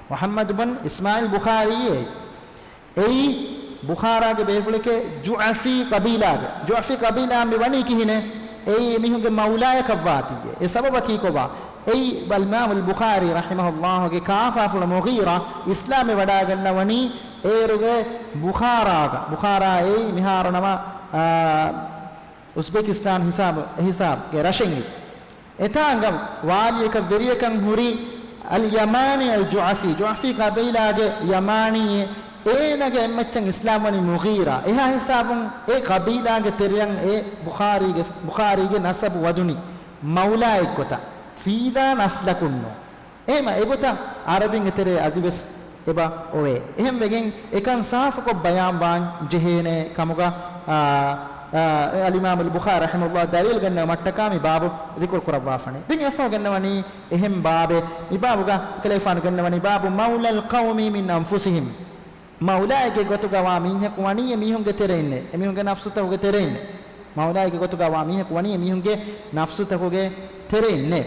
މުޙައްމަދު ބިން އިސްމާޢީލް ބުޚާރީ އެއީ ބުޚާރާގެ ބޭފުޅެކޭ ޖުޢަފީ ޤަބީލާގެ. ޖުޢަފީ ޤަބީލާ މި ވަނީ ކިހިނެއް؟ އެއީ މީހުންގެ މައުލާޔަކަށްވާތީއޭ. އެ ސަބަބަކީ ކޮބާ؟ އެއީ އަލްއިމާމު އަލްބުޚާރީ ރަޙިމަހުﷲގެ ކާފާފުޅު މުޣީރާ އިސްލާމްވެ ވަޑާގަންނަވަނީ އޭރުގެ ބުޚާރާގަ. ބުޚާރާ އެއީ މިހާރު ނަމަ، އާ، އުޒްބެކިސްތާން ހިސާބު، ހިސާބްގެ ރަށެއް. އެތާނގަ ވާލީއަކަށް ވެރިޔަކަށް ހުރި އަލްޔަމާނީ އަލްޖުޢަފީ، ޖުޢަފީ ޤަބީލާގެ ޔަމާނީ، އޭނަގެ އެއްމައްޗަށް އިސްލާމްވަނީ މުޣީރާ. އެހާ ހިސާބުން އެ ޤަބީލާގެ ތެރެއަށް އެ ބުޚާރީގެ، ބުޚާރީގެ ނަސަބު ވަދުނީ މައުލާއެއްގޮތަށް، ސީދާ ނަސްލަކުންނޫން. އެހެމަ އެގޮތަށް އަރަބިންގެ ތެރޭ އަދިވެސް އެބަ އޮވޭ. އެހެންވެގެން އެކަން ސާފުކޮށް ބަޔާންވާން ޖެހޭނެ ކަމުގަ، އާ، އާ، އަލްއިމާމު އަލްބުޚާރީ ރަޙިމަހުﷲ ދަލީލް ގެންނަވުމަށްޓަކާ މި ބާބު ޛިކުރު ކުރައްވާފަނީ. ދެން އެއަށްފަހު ގެންނަވަނީ އެހެން ބާބެއް. މި ބާބުގަ ކަލޭގެފާނު ގެންނަވަނީ ބާބު މައުލަލް ޤައުމީ މިން އަންފުސިހިމް. މައުލާއެއްގެ ގޮތުގަ ވާ މީހަކު ވަނީ އެ މީހުންގެ ތެރެއިންނޭ، އެ މީހުންގެ ނަފްސުތަކުގެ ތެރެއިންނޭ. މައުލާއެއްގެ ގޮތުގަ ވާ މީހަކު ވަނީ އެ މީހުންގެ ނަފްސުތަކުގެ ތެރެއިންނޭ.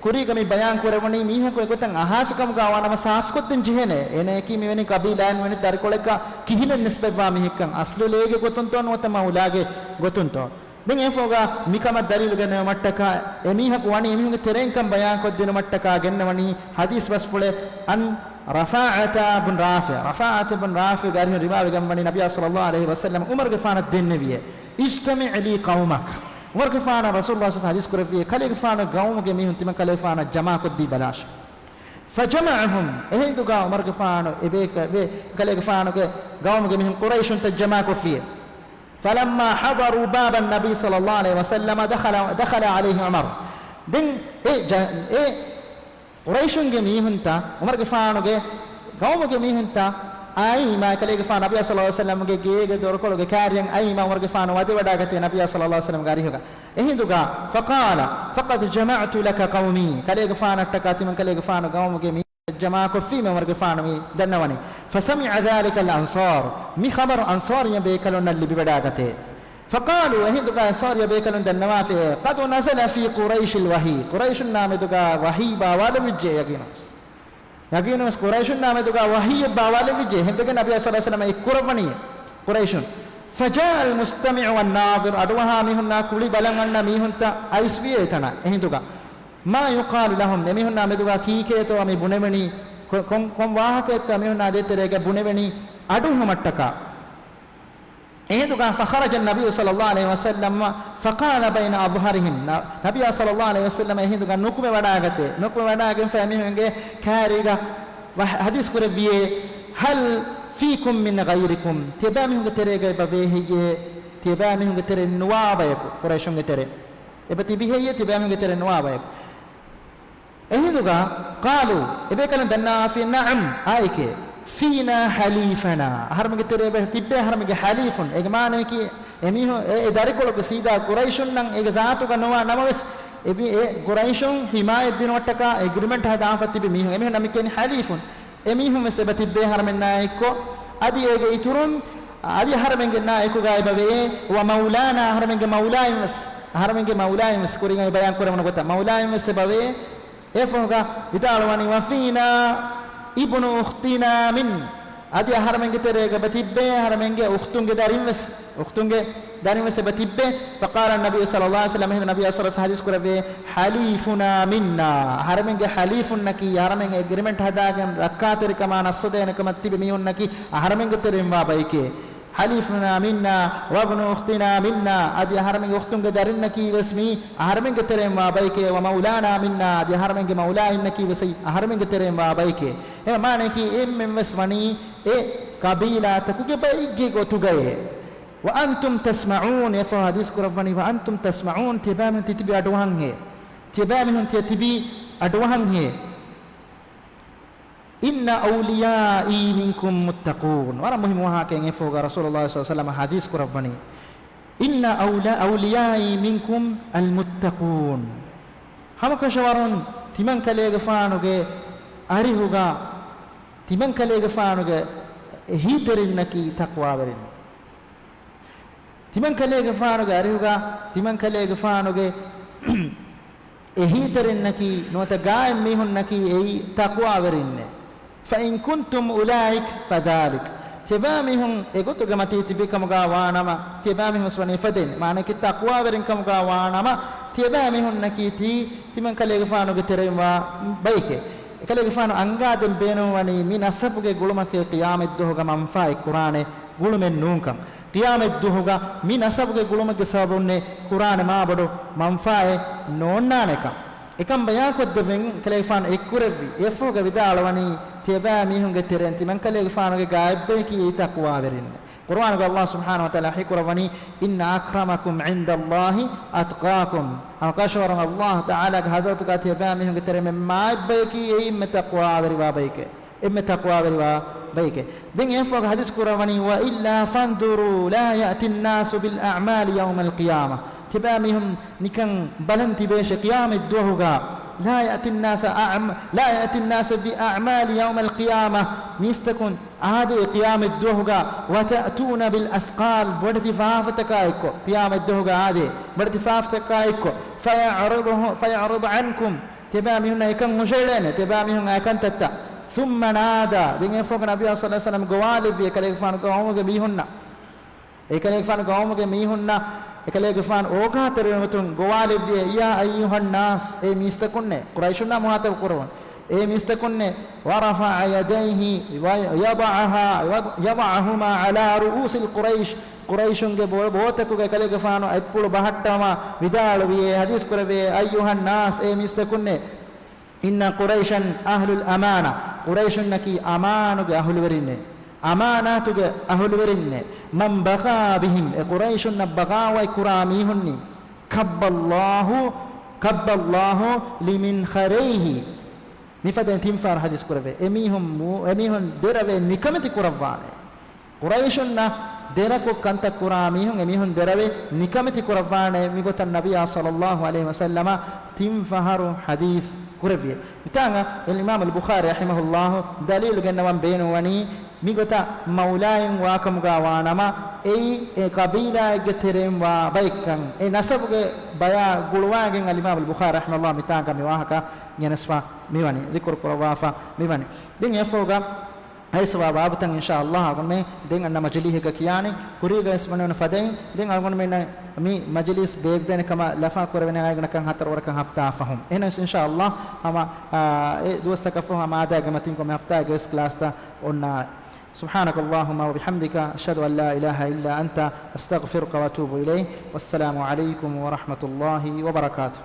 ކުރީގަ މި ބަޔާން ކުރެވުނީ މީހަކު އެގޮތަށް އަހާފިކަމުގަ ވާނަމަ ސާފުކޮށްދޭން ޖެހޭނެ. އޭނަޔަކީ މިވެނި ޤަބީލާއިން ވެނި ދަރިކޮޅަކަށް ކިހިނެއް ނިސްބަތްވާ މީހެއްކަން، އަސްލު ލޭގެ ގޮތުންތޯ ނުވަތަ މައުލާގެ ގޮތުންތޯ. ދެން އެފޯގަ މިކަމަށް ދަލީލު ގެނެވުމަށްޓަކާ، އެމީހަކު ވަނީ އެމީހުންގެ ތެރެއިންކަން ބަޔާންކޮށްދިނުމަށްޓަކާ ގެންނަވަނީ ޙަދީޘް ބަސްފުޅެއް، އަން ރަފާޢަތާ ބުން ރާފިޢު، ރަފާޢަތު ބުން ރާފިޢުގެ އަރިހުން ރިވާވެގެން ވަނީ ނަބިއްޔާ ޞައްލައްލާހު ޢަލައިހި ވަސައްލަމަ ޢުމަރުގެފާނަށް ދެންނެވިއޭ، اجتمع لي قومك. ޢުމަރުގެފާނަށް ރަސޫލުﷲ ޞައްލައްލާހު ޢަލައިހި ވަސައްލަމަ ޙަދީޘް ކުރެއްވިއޭ، ކަލޭގެފާނު ގައުމުގެ މީހުން ތިމަން ކަލޭގެފާނަށް ޖަމާކޮށްދީ ބަލާށޭ. فجمعهم، އެހިނދުގަ ޢުމަރުގެފާނު އެބޭކަ-، އެބޭ-، ކަލޭގެފާނުގެ ގައުމުގެ މީހުން ޤުރައިޝުންތައް ޖަމާކޮށްފިއޭ. فلما حضروا باب النبي صلى الله عليه وسلم دخل، دخل عليه عمر. ދެން އެ ޖަ-، އެ ޤުރައިޝުންގެ މީހުންތައް ޢުމަރުގެފާނުގެ ގައުމުގެ މީހުންތައް އައީމާ، ކަލޭގެފާނު ނަބިއްޔާ ޞައްލައްލާހު ޢަލައިހި ވަސައްލަމްގެ ގޭގެ ދޮރުކޮޅުގެ ކާރިއަށް އައީމާ، ޢުމަރުގެފާނު ވަދެވަޑާގަތޭ ނަބިއްޔާ ޞައްލައްލާހު ޢަލައިހި ވަސައްލަމްގެ އަރިހުގަ. އެހިނދުގަ، فقال، فقد جمعت لك قومي، ކަލޭގެފާނަށްޓަކާ ތިމަން ކަލޭގެފާނު ގައުމުގެ މީހުން ޖަމާކޮށްފީމޭ ޢުމަރުގެފާނު މި ދަންނަވަނީ. فسمع ذلك الأنصار، މި ޚަބަރު އަންޞާރިއްޔަ ބޭކަލުންނަށް ލިބިވަޑާގަތޭ. فقالوا، އެހިނދުގަ އަންޞާރިއްޔަ ބޭކަލުން ދަންނަވާފިއޭ، قد نزل في قريش الوحي، ޤުރައިޝުންނާ މެދުގަ ވަޙީ ބާވާލެވިއްޖެ ޔަގީނުވެސް. ޔަގީނުވެސް ޤުރައިޝުންނާ މެދުގަ ވަޙީއެއް ބާވާލެވިއްޖެ. އެހެންވެގެން ނަބިއްޔާ ޞައްލައްލާހު ޢަލައިހި ވަސައްލަމަ އެއްކުރައްވަނީ ޤުރައިޝުން. فجاء المستمع والناظر، އަޑުއަހާ މީހުންނާ ކުޅި ބަލަން އަންނަ މީހުންތައް އައިސްވިއޭ އެތަނަށް. އެހިނދުގަ ما يقال لهم، އެމީހުންނާ މެދުގަ ކީކޭތޯ މި ބުނެވެނީ، ކޮ-، ކޮން، ކޮން ވާހަކައެއްތޯ އެމީހުންނާ ދޭތެރޭގަ ބުނެވެނީ އަޑުއެހުމަށްޓަކާ. އެހިނދުގަ فخرج النبي صلى الله عليه وسلم فقال بين أظهرهم، ނަ-، ނަބިއްޔާ ޞައްލައްލާހު ޢަލައިހި ވަސައްލަމަ އެހިނދުގަ ނުކުމެވަޑާގަތޭ، ނުކުމެވަޑާގެންފަ އެމީހުންގެ ކާރީގަ ވަ-، ޙަދީޘް ކުރެއްވިއޭ، هل فيكم من غيركم، ތިޔަބައިމީހުންގެ ތެރޭގަ އެބަ ވޭ ހެއްޔޭ؟ ތިޔަބައިމީހުންގެ ތެރެއިން ނުވާ ބަޔަކު، ޤުރައިޝުންގެ ތެރެއިން. އެބަ ތިބި ހެއްޔޭ ތިބައިމީހުންގެ ތެރެއިން ނުވާ ބަޔަކު؟ އެހިނދުގަ قالوا، އެބޭކަލުން ދަންނަވާފި نعم، އާއެކޭ. ފީނާ ޙަލީފަނާ، އަހަރެމެންގެ ތެރޭ ތިއްބޭ އަހަރެމެންގެ ޙަލީފުން. އޭގެ މާނަޔަކީ، އެމީހުން އެ، އެ ދަރިކޮޅުގެ ސީދާ ޤުރައިޝުންނަށް އޭގެ ޒާތުގަ ނުވާ ނަމަވެސް، އެ މީ، އެ ޤުރައިޝުން ޙިމާޔަތް ދިނުމަށްޓަކާ އެގްރިމެންޓް ހަދާފަ ތިބި މީހުން. އެމީހުންނަށް މި ކިޔަނީ ޙަލީފުން. އެމީހުން ވެސް އެބަ ތިއްބޭ އަހަރެމެންނާ އެއްކޮށް، އަދި އޭގެ އިތުރުން، އަދި އަހަރެމެންގެ ނާ އެކުގަ އެބަވޭ، ވަމައުލާނާ، އަހަރެމެންގެ މައުލާއިން ވެސް، އަހަރެމެންގެ މައުލާއިން ވެސް، ކުރިން ބަޔާން ކުރެވުނު ގޮތަށް، މައުލާއިން ވެސް އެބަވޭ. އެފަހުގަ ވިދާޅުވަނީ، ވަފީނާ އިބްނު އުޚްތިނާ މިން، އަދި އަހަރެމެންގެ ތެރޭގަ އެބަ ތިއްބޭ، އަހަރެމެންގެ އުޚްތުންގެ ދަރިން ވެސް، އުޚްތުންގެ ދަރިން ވެސް އެބަ ތިއްބޭ. ފަޤާލަ ނަބިއްޔު ޞައްލައްލާހު ޢަލައިހި ވަސައްލަމަ، އެހިނދު ނަބިއްޔާ ޞައްލައްލާހު ޢަލައިހި ވަސައްލަމަ ޙަދީޘް ކުރެއްވޭ، ޙަލީފުނާ މިންނާ، އަހަރެމެންގެ ޙަލީފުންނަކީ، އަހަރެމެން އެގްރިމެންޓް ހަދާގެން ރައްކާތެރިކަމާ ނައްސު ދޭނެ ކަމަށް ތިބި މީހުންނަކީ، އަހަރެމެންގެ ތެރެއިން ވާ ބައެކޭ. ޙަލީފުނާ މިންނާ ވަބްނު އުޚްތިނާ މިންނާ، އަދި އަހަރެމެންގެ އުޚްތުންގެ ދަރިންނަކީ ވެސް މީ އަހަރެމެންގެ ތެރެއިން ވާ ބައެކޭ. ވަމައުލާނާ މިންނާ، އަދި އަހަރެމެންގެ މައުލާއިންނަކީ ވެސް އަހަރެމެންގެ ތެރެއިން ވާ ބައެކޭ. އެ މާނަޔަކީ، އެންމެން ވެސް ވަނީ އެ ޤަބީލާތަކުގެ ބައެއްގެ ގޮތުގައޭ. ވައަންތުމް ތަސްމަޢޫން، އެފަހު ޙަދީޘް ކުރައްވަނީ، ވައަންތުމް ތަސްމަޢޫން، ތިޔަބައިމީހުން ތި ތިބި އަޑުއަހަންހޭ. ތިޔަބައިމީހުން ތިޔަ ތިބި އަޑުއަހަންހޭ. އިންނަ އައުލިޔާއީ މިންކުމް މުއްތަޤޫން. ވަރަށް މުހިއްމު ވާހަކައެއް އެފަހުގަ ރަސޫލުﷲ ޞައްލަﷲު ޢަލައިހި ވަސައްލަމަ ޙަދީޘް ކުރައްވަނީ، އިންނަ އައުލަ-، އައުލިޔާއީ މިންކުމް އަލްމުއްތަޤޫން. ހަމަކަށަވަރުން ތިމަން ކަލޭގެފާނުގެ އަރިހުގަ، ތިމަން ކަލޭގެފާނުގެ އެހީތެރިންނަކީ ތަޤްވާވެރިން. ތިމަން ކަލޭގެފާނުގެ އަރިހުގަ، ތިމަން ކަލޭގެފާނުގެ އެހީތެރިންނަކީ، ނުވަތަ ގާތް މީހުންނަކީ އެއީ ތަޤްވާވެރިންނޭ. ފައިން ކުންތުމް އުލާއިކަ ފަޛާލިކަ. ތިޔަބައިމީހުން އެގޮތުގެ މަތީ ތިބި ކަމުގަ ވާނަމަ، ތިޔަބައިމީހުން ވެސް ވަނީ އެފަދައިން. މާނައަކީ ތަޤްވާވެރިން ކަމުގަ ވާނަމަ، ތިޔަބައިމީހުންނަކީ ތީ ތިމަން ކަލޭގެފާނުގެ ތެރެއިން ވާ ބައެކޭ. އެކަލޭގެފާނު އަންގާދޭން ބޭނުންވަނީ މި ނަސަބުގެ ގުޅުމަކީ ޤިޔާމަތްދުވަހުގަ މަންފާއެއް ކުރާނެ ގުޅުމެއް ނޫންކަން. ޤިޔާމަތްދުވަހުގަ މި ނަސަބުގެ ގުޅުމެއްގެ ސަބަބުންނޭ ކުރާނެ މާބޮޑު މަންފާއެއް ނޯންނާނެކަން. އެކަން ބަޔާންކޮށްދެއްވެން ކަލޭގެފާނު އެއްކުރެއްވި. އެފަހުގަ ވިދާޅުވަނީ، ތިޔަބައިމީހުންގެ ތެރެއިން ތިމަން ކަލޭގެފާނުގެ ގާތްބައެކީ އެއީ ތަޤްވާވެރިންނޭ. ޤުރުއާނުގަ ﷲ ސުބްޙާނަހޫ ވަތަޢާލާ ވަޙީކުރައްވަނީ، އިންނަ އަކްރަމަކުމް ޢިންދަﷲި އަތްޤާކުމް. ހަމަކަށަވަރުން ﷲ ތަޢާލާގެ ޙަޟްރަތުގަ ތިޔަބައިމީހުންގެ ތެރެއިން މާތްބައެކީ އެއީ އެންމެ ތަޤްވާވެރިވާ ބައެކޭ. އެންމެ ތަޤްވާވެރިވާ ބައެކޭ. ދެން އެފަހުގަ ޙަދީޘް ކުރައްވަނީ، ވައިއްލާ ފަންޒުރޫ ލާ ޔައްތި ނާސު ބިލް އަޢްމާލި ޔައުމަލް ޤިޔާމަ. ތިބާމީހުން ނިކަން ބަލަން ތިބޭށެ ޤިޔާމަތް ދުވަހުގަ، ލާ ޔައްތި ނާސަ އަޢްމ-، ލާ ޔައްތި ނާސަ ބި އަޢްމާލި ޔައުމަލް ޤިޔާމަ. މީސްތަކުން އާދޭ ޤިޔާމަތް ދުވަހުގަ، ވަތައްތޫނަ ބިލް އަޘްޤާލް، ބޮޑެތި ފާފަތަކާ އެއްކޮށް، ޤިޔާމަތް ދުވަހުގަ އާދޭ ބޮޑެތި ފާފަތަކާ އެއްކޮށް، ފަޔަޢްރިޟު، ފަޔަޢްރިޟު ޢަންކުމް. ތިބާމީހުންނަށް އެކަން ހުށައެޅޭނެ، ތިބާމީހުން އެކަންތައްތައް. ސުއްމަ ނާދާ، ދެން އެފަހުގަ ނަބިއްޔާ ޞައްލަﷲު ޢަލައިހި ވަސައްލަމަ ގޮވާލެއްވި އެކަލޭގެފާނުގެ ޤައުމުގެ މީހުންނަށް. އެކަލޭގެފާނުގެ ޤައުމުގެ މީހުންނަށް އެކަލޭގެފާނު އޯގާތެރިވެމުން ގޮވާލެއްވި، ޔާ އައްޔުހައްނާސް، އޭ މީސްތަކުންނޭ، ޤުރައިޝުންނާ މުޚާޠަބު ކުރަވަން. އޭ މީސްތަކުންނޭ، ވަރަފަޢަ ޔަދައިހި ވަޔަޟަޢަހާ، ވަޔަޟަޢަހުމާ ޢަލާ ރުއޫސިލް ޤުރައިޝް، ޤުރައިޝުންގެ ބޯ-، ބޯތަކުގަ އެކަލޭގެފާނު އަތްޕުޅު ބަހައްޓަވާ ވިދާޅުވި، އޭ ޙަދީޘް ކުރެއްވި، އޭ އައްޔުހައްނާސް، އޭ މީސްތަކުންނޭ، އިންނަ ޤުރައިޝަން އަހްލުލް އަމާނާ، ޤުރައިޝުންނަކީ އަމާނުގެ އަހުލުވެރިންނޭ، އަމާނާތުގެ އަހުލުވެރިންނޭ، މަން ބަޣާ ބިހިމް، އެ ޤުރައިޝުންނަށް ބަޣާވާތް ކުރާ މީހުންނީ، ކައްބަﷲ، ކައްބަﷲ ލިމިންޚަރައިހި، މިފަދައިން ތިން ފަހަރު ޙަދީޘް ކުރެވޭ. އެމީހުން މޫ-، އެމީހުން ދެރަވެ ނިކަމެތި ކުރައްވާނެ. ޤުރައިޝުންނަށް ދެރަކޮށް ކަންތައް ކުރާ މީހުން، އެމީހުން ދެރަވެ ނިކަމެތި ކުރައްވާނެ. މިގޮތަށް ނަބިއްޔާ ޞައްލަﷲު ޢަލައިހި ވަސައްލަމަ ތިން ފަހަރު ޙަދީޘް ކުރެއްވި. މިތާނގަ އިމާމުލް ބުޚާރީ ރަޙިމަހުﷲ ދަލީލު ގެންނަވަން ބޭނުންވަނީ، މިގޮތަށް މައުލާއިން ވާކަމުގަ ވާނަމަ، އެއީ އެ ޤަބީލާއެއްގެ ތެރެއިން ވާ ބައެއްކަން، އެ ނަސަބުގެ ބަޔާ ގުޅުވާގެން އަލްއިމާމުލް ބުޚާރީ ރަޙިމަހުﷲ މިތާނގަ މި ވާހަކަ ގެނެސްފަ މިވަނީ، ޛިކުރު ކުރައްވާފަ މިވަނީ. ދެން އެފަހުގަ އައިސްވާ ބާބުތައް އިންޝާﷲ އަޅުގަނޑުމެން ދެން އަންނަ މަޖިލީހެއްގަ ކިޔާނީ، ކުރީގަ އިސް ބުނެވުނު ފަދައިން، ދެން އަޅުގަނޑުމެންނަށް މި މަޖިލީސް ބޭއްވޭނެ ކަމަށް ލަފާ ކުރެވޭނެ އައިގަނޑަކަށް ހަތަރު ވަރަކަށް ހަފްތާ ފަހުން. އެހެނަސް އިންޝާﷲ ހަމަ، އާ، އެ ދުވަސްތަކަށް ފަހު ހަމަ އާދައިގެ މަތިން ކޮންމެ ހަފްތާގެ ވެސް ކްލާސްތައް އޮންނާނެ. سبحانك اللهم وبحمدك، أشهد أن لا إله إلا أنت، أستغفرك وأتوب إليك. والسلام عليكم ورحمة الله وبركاته.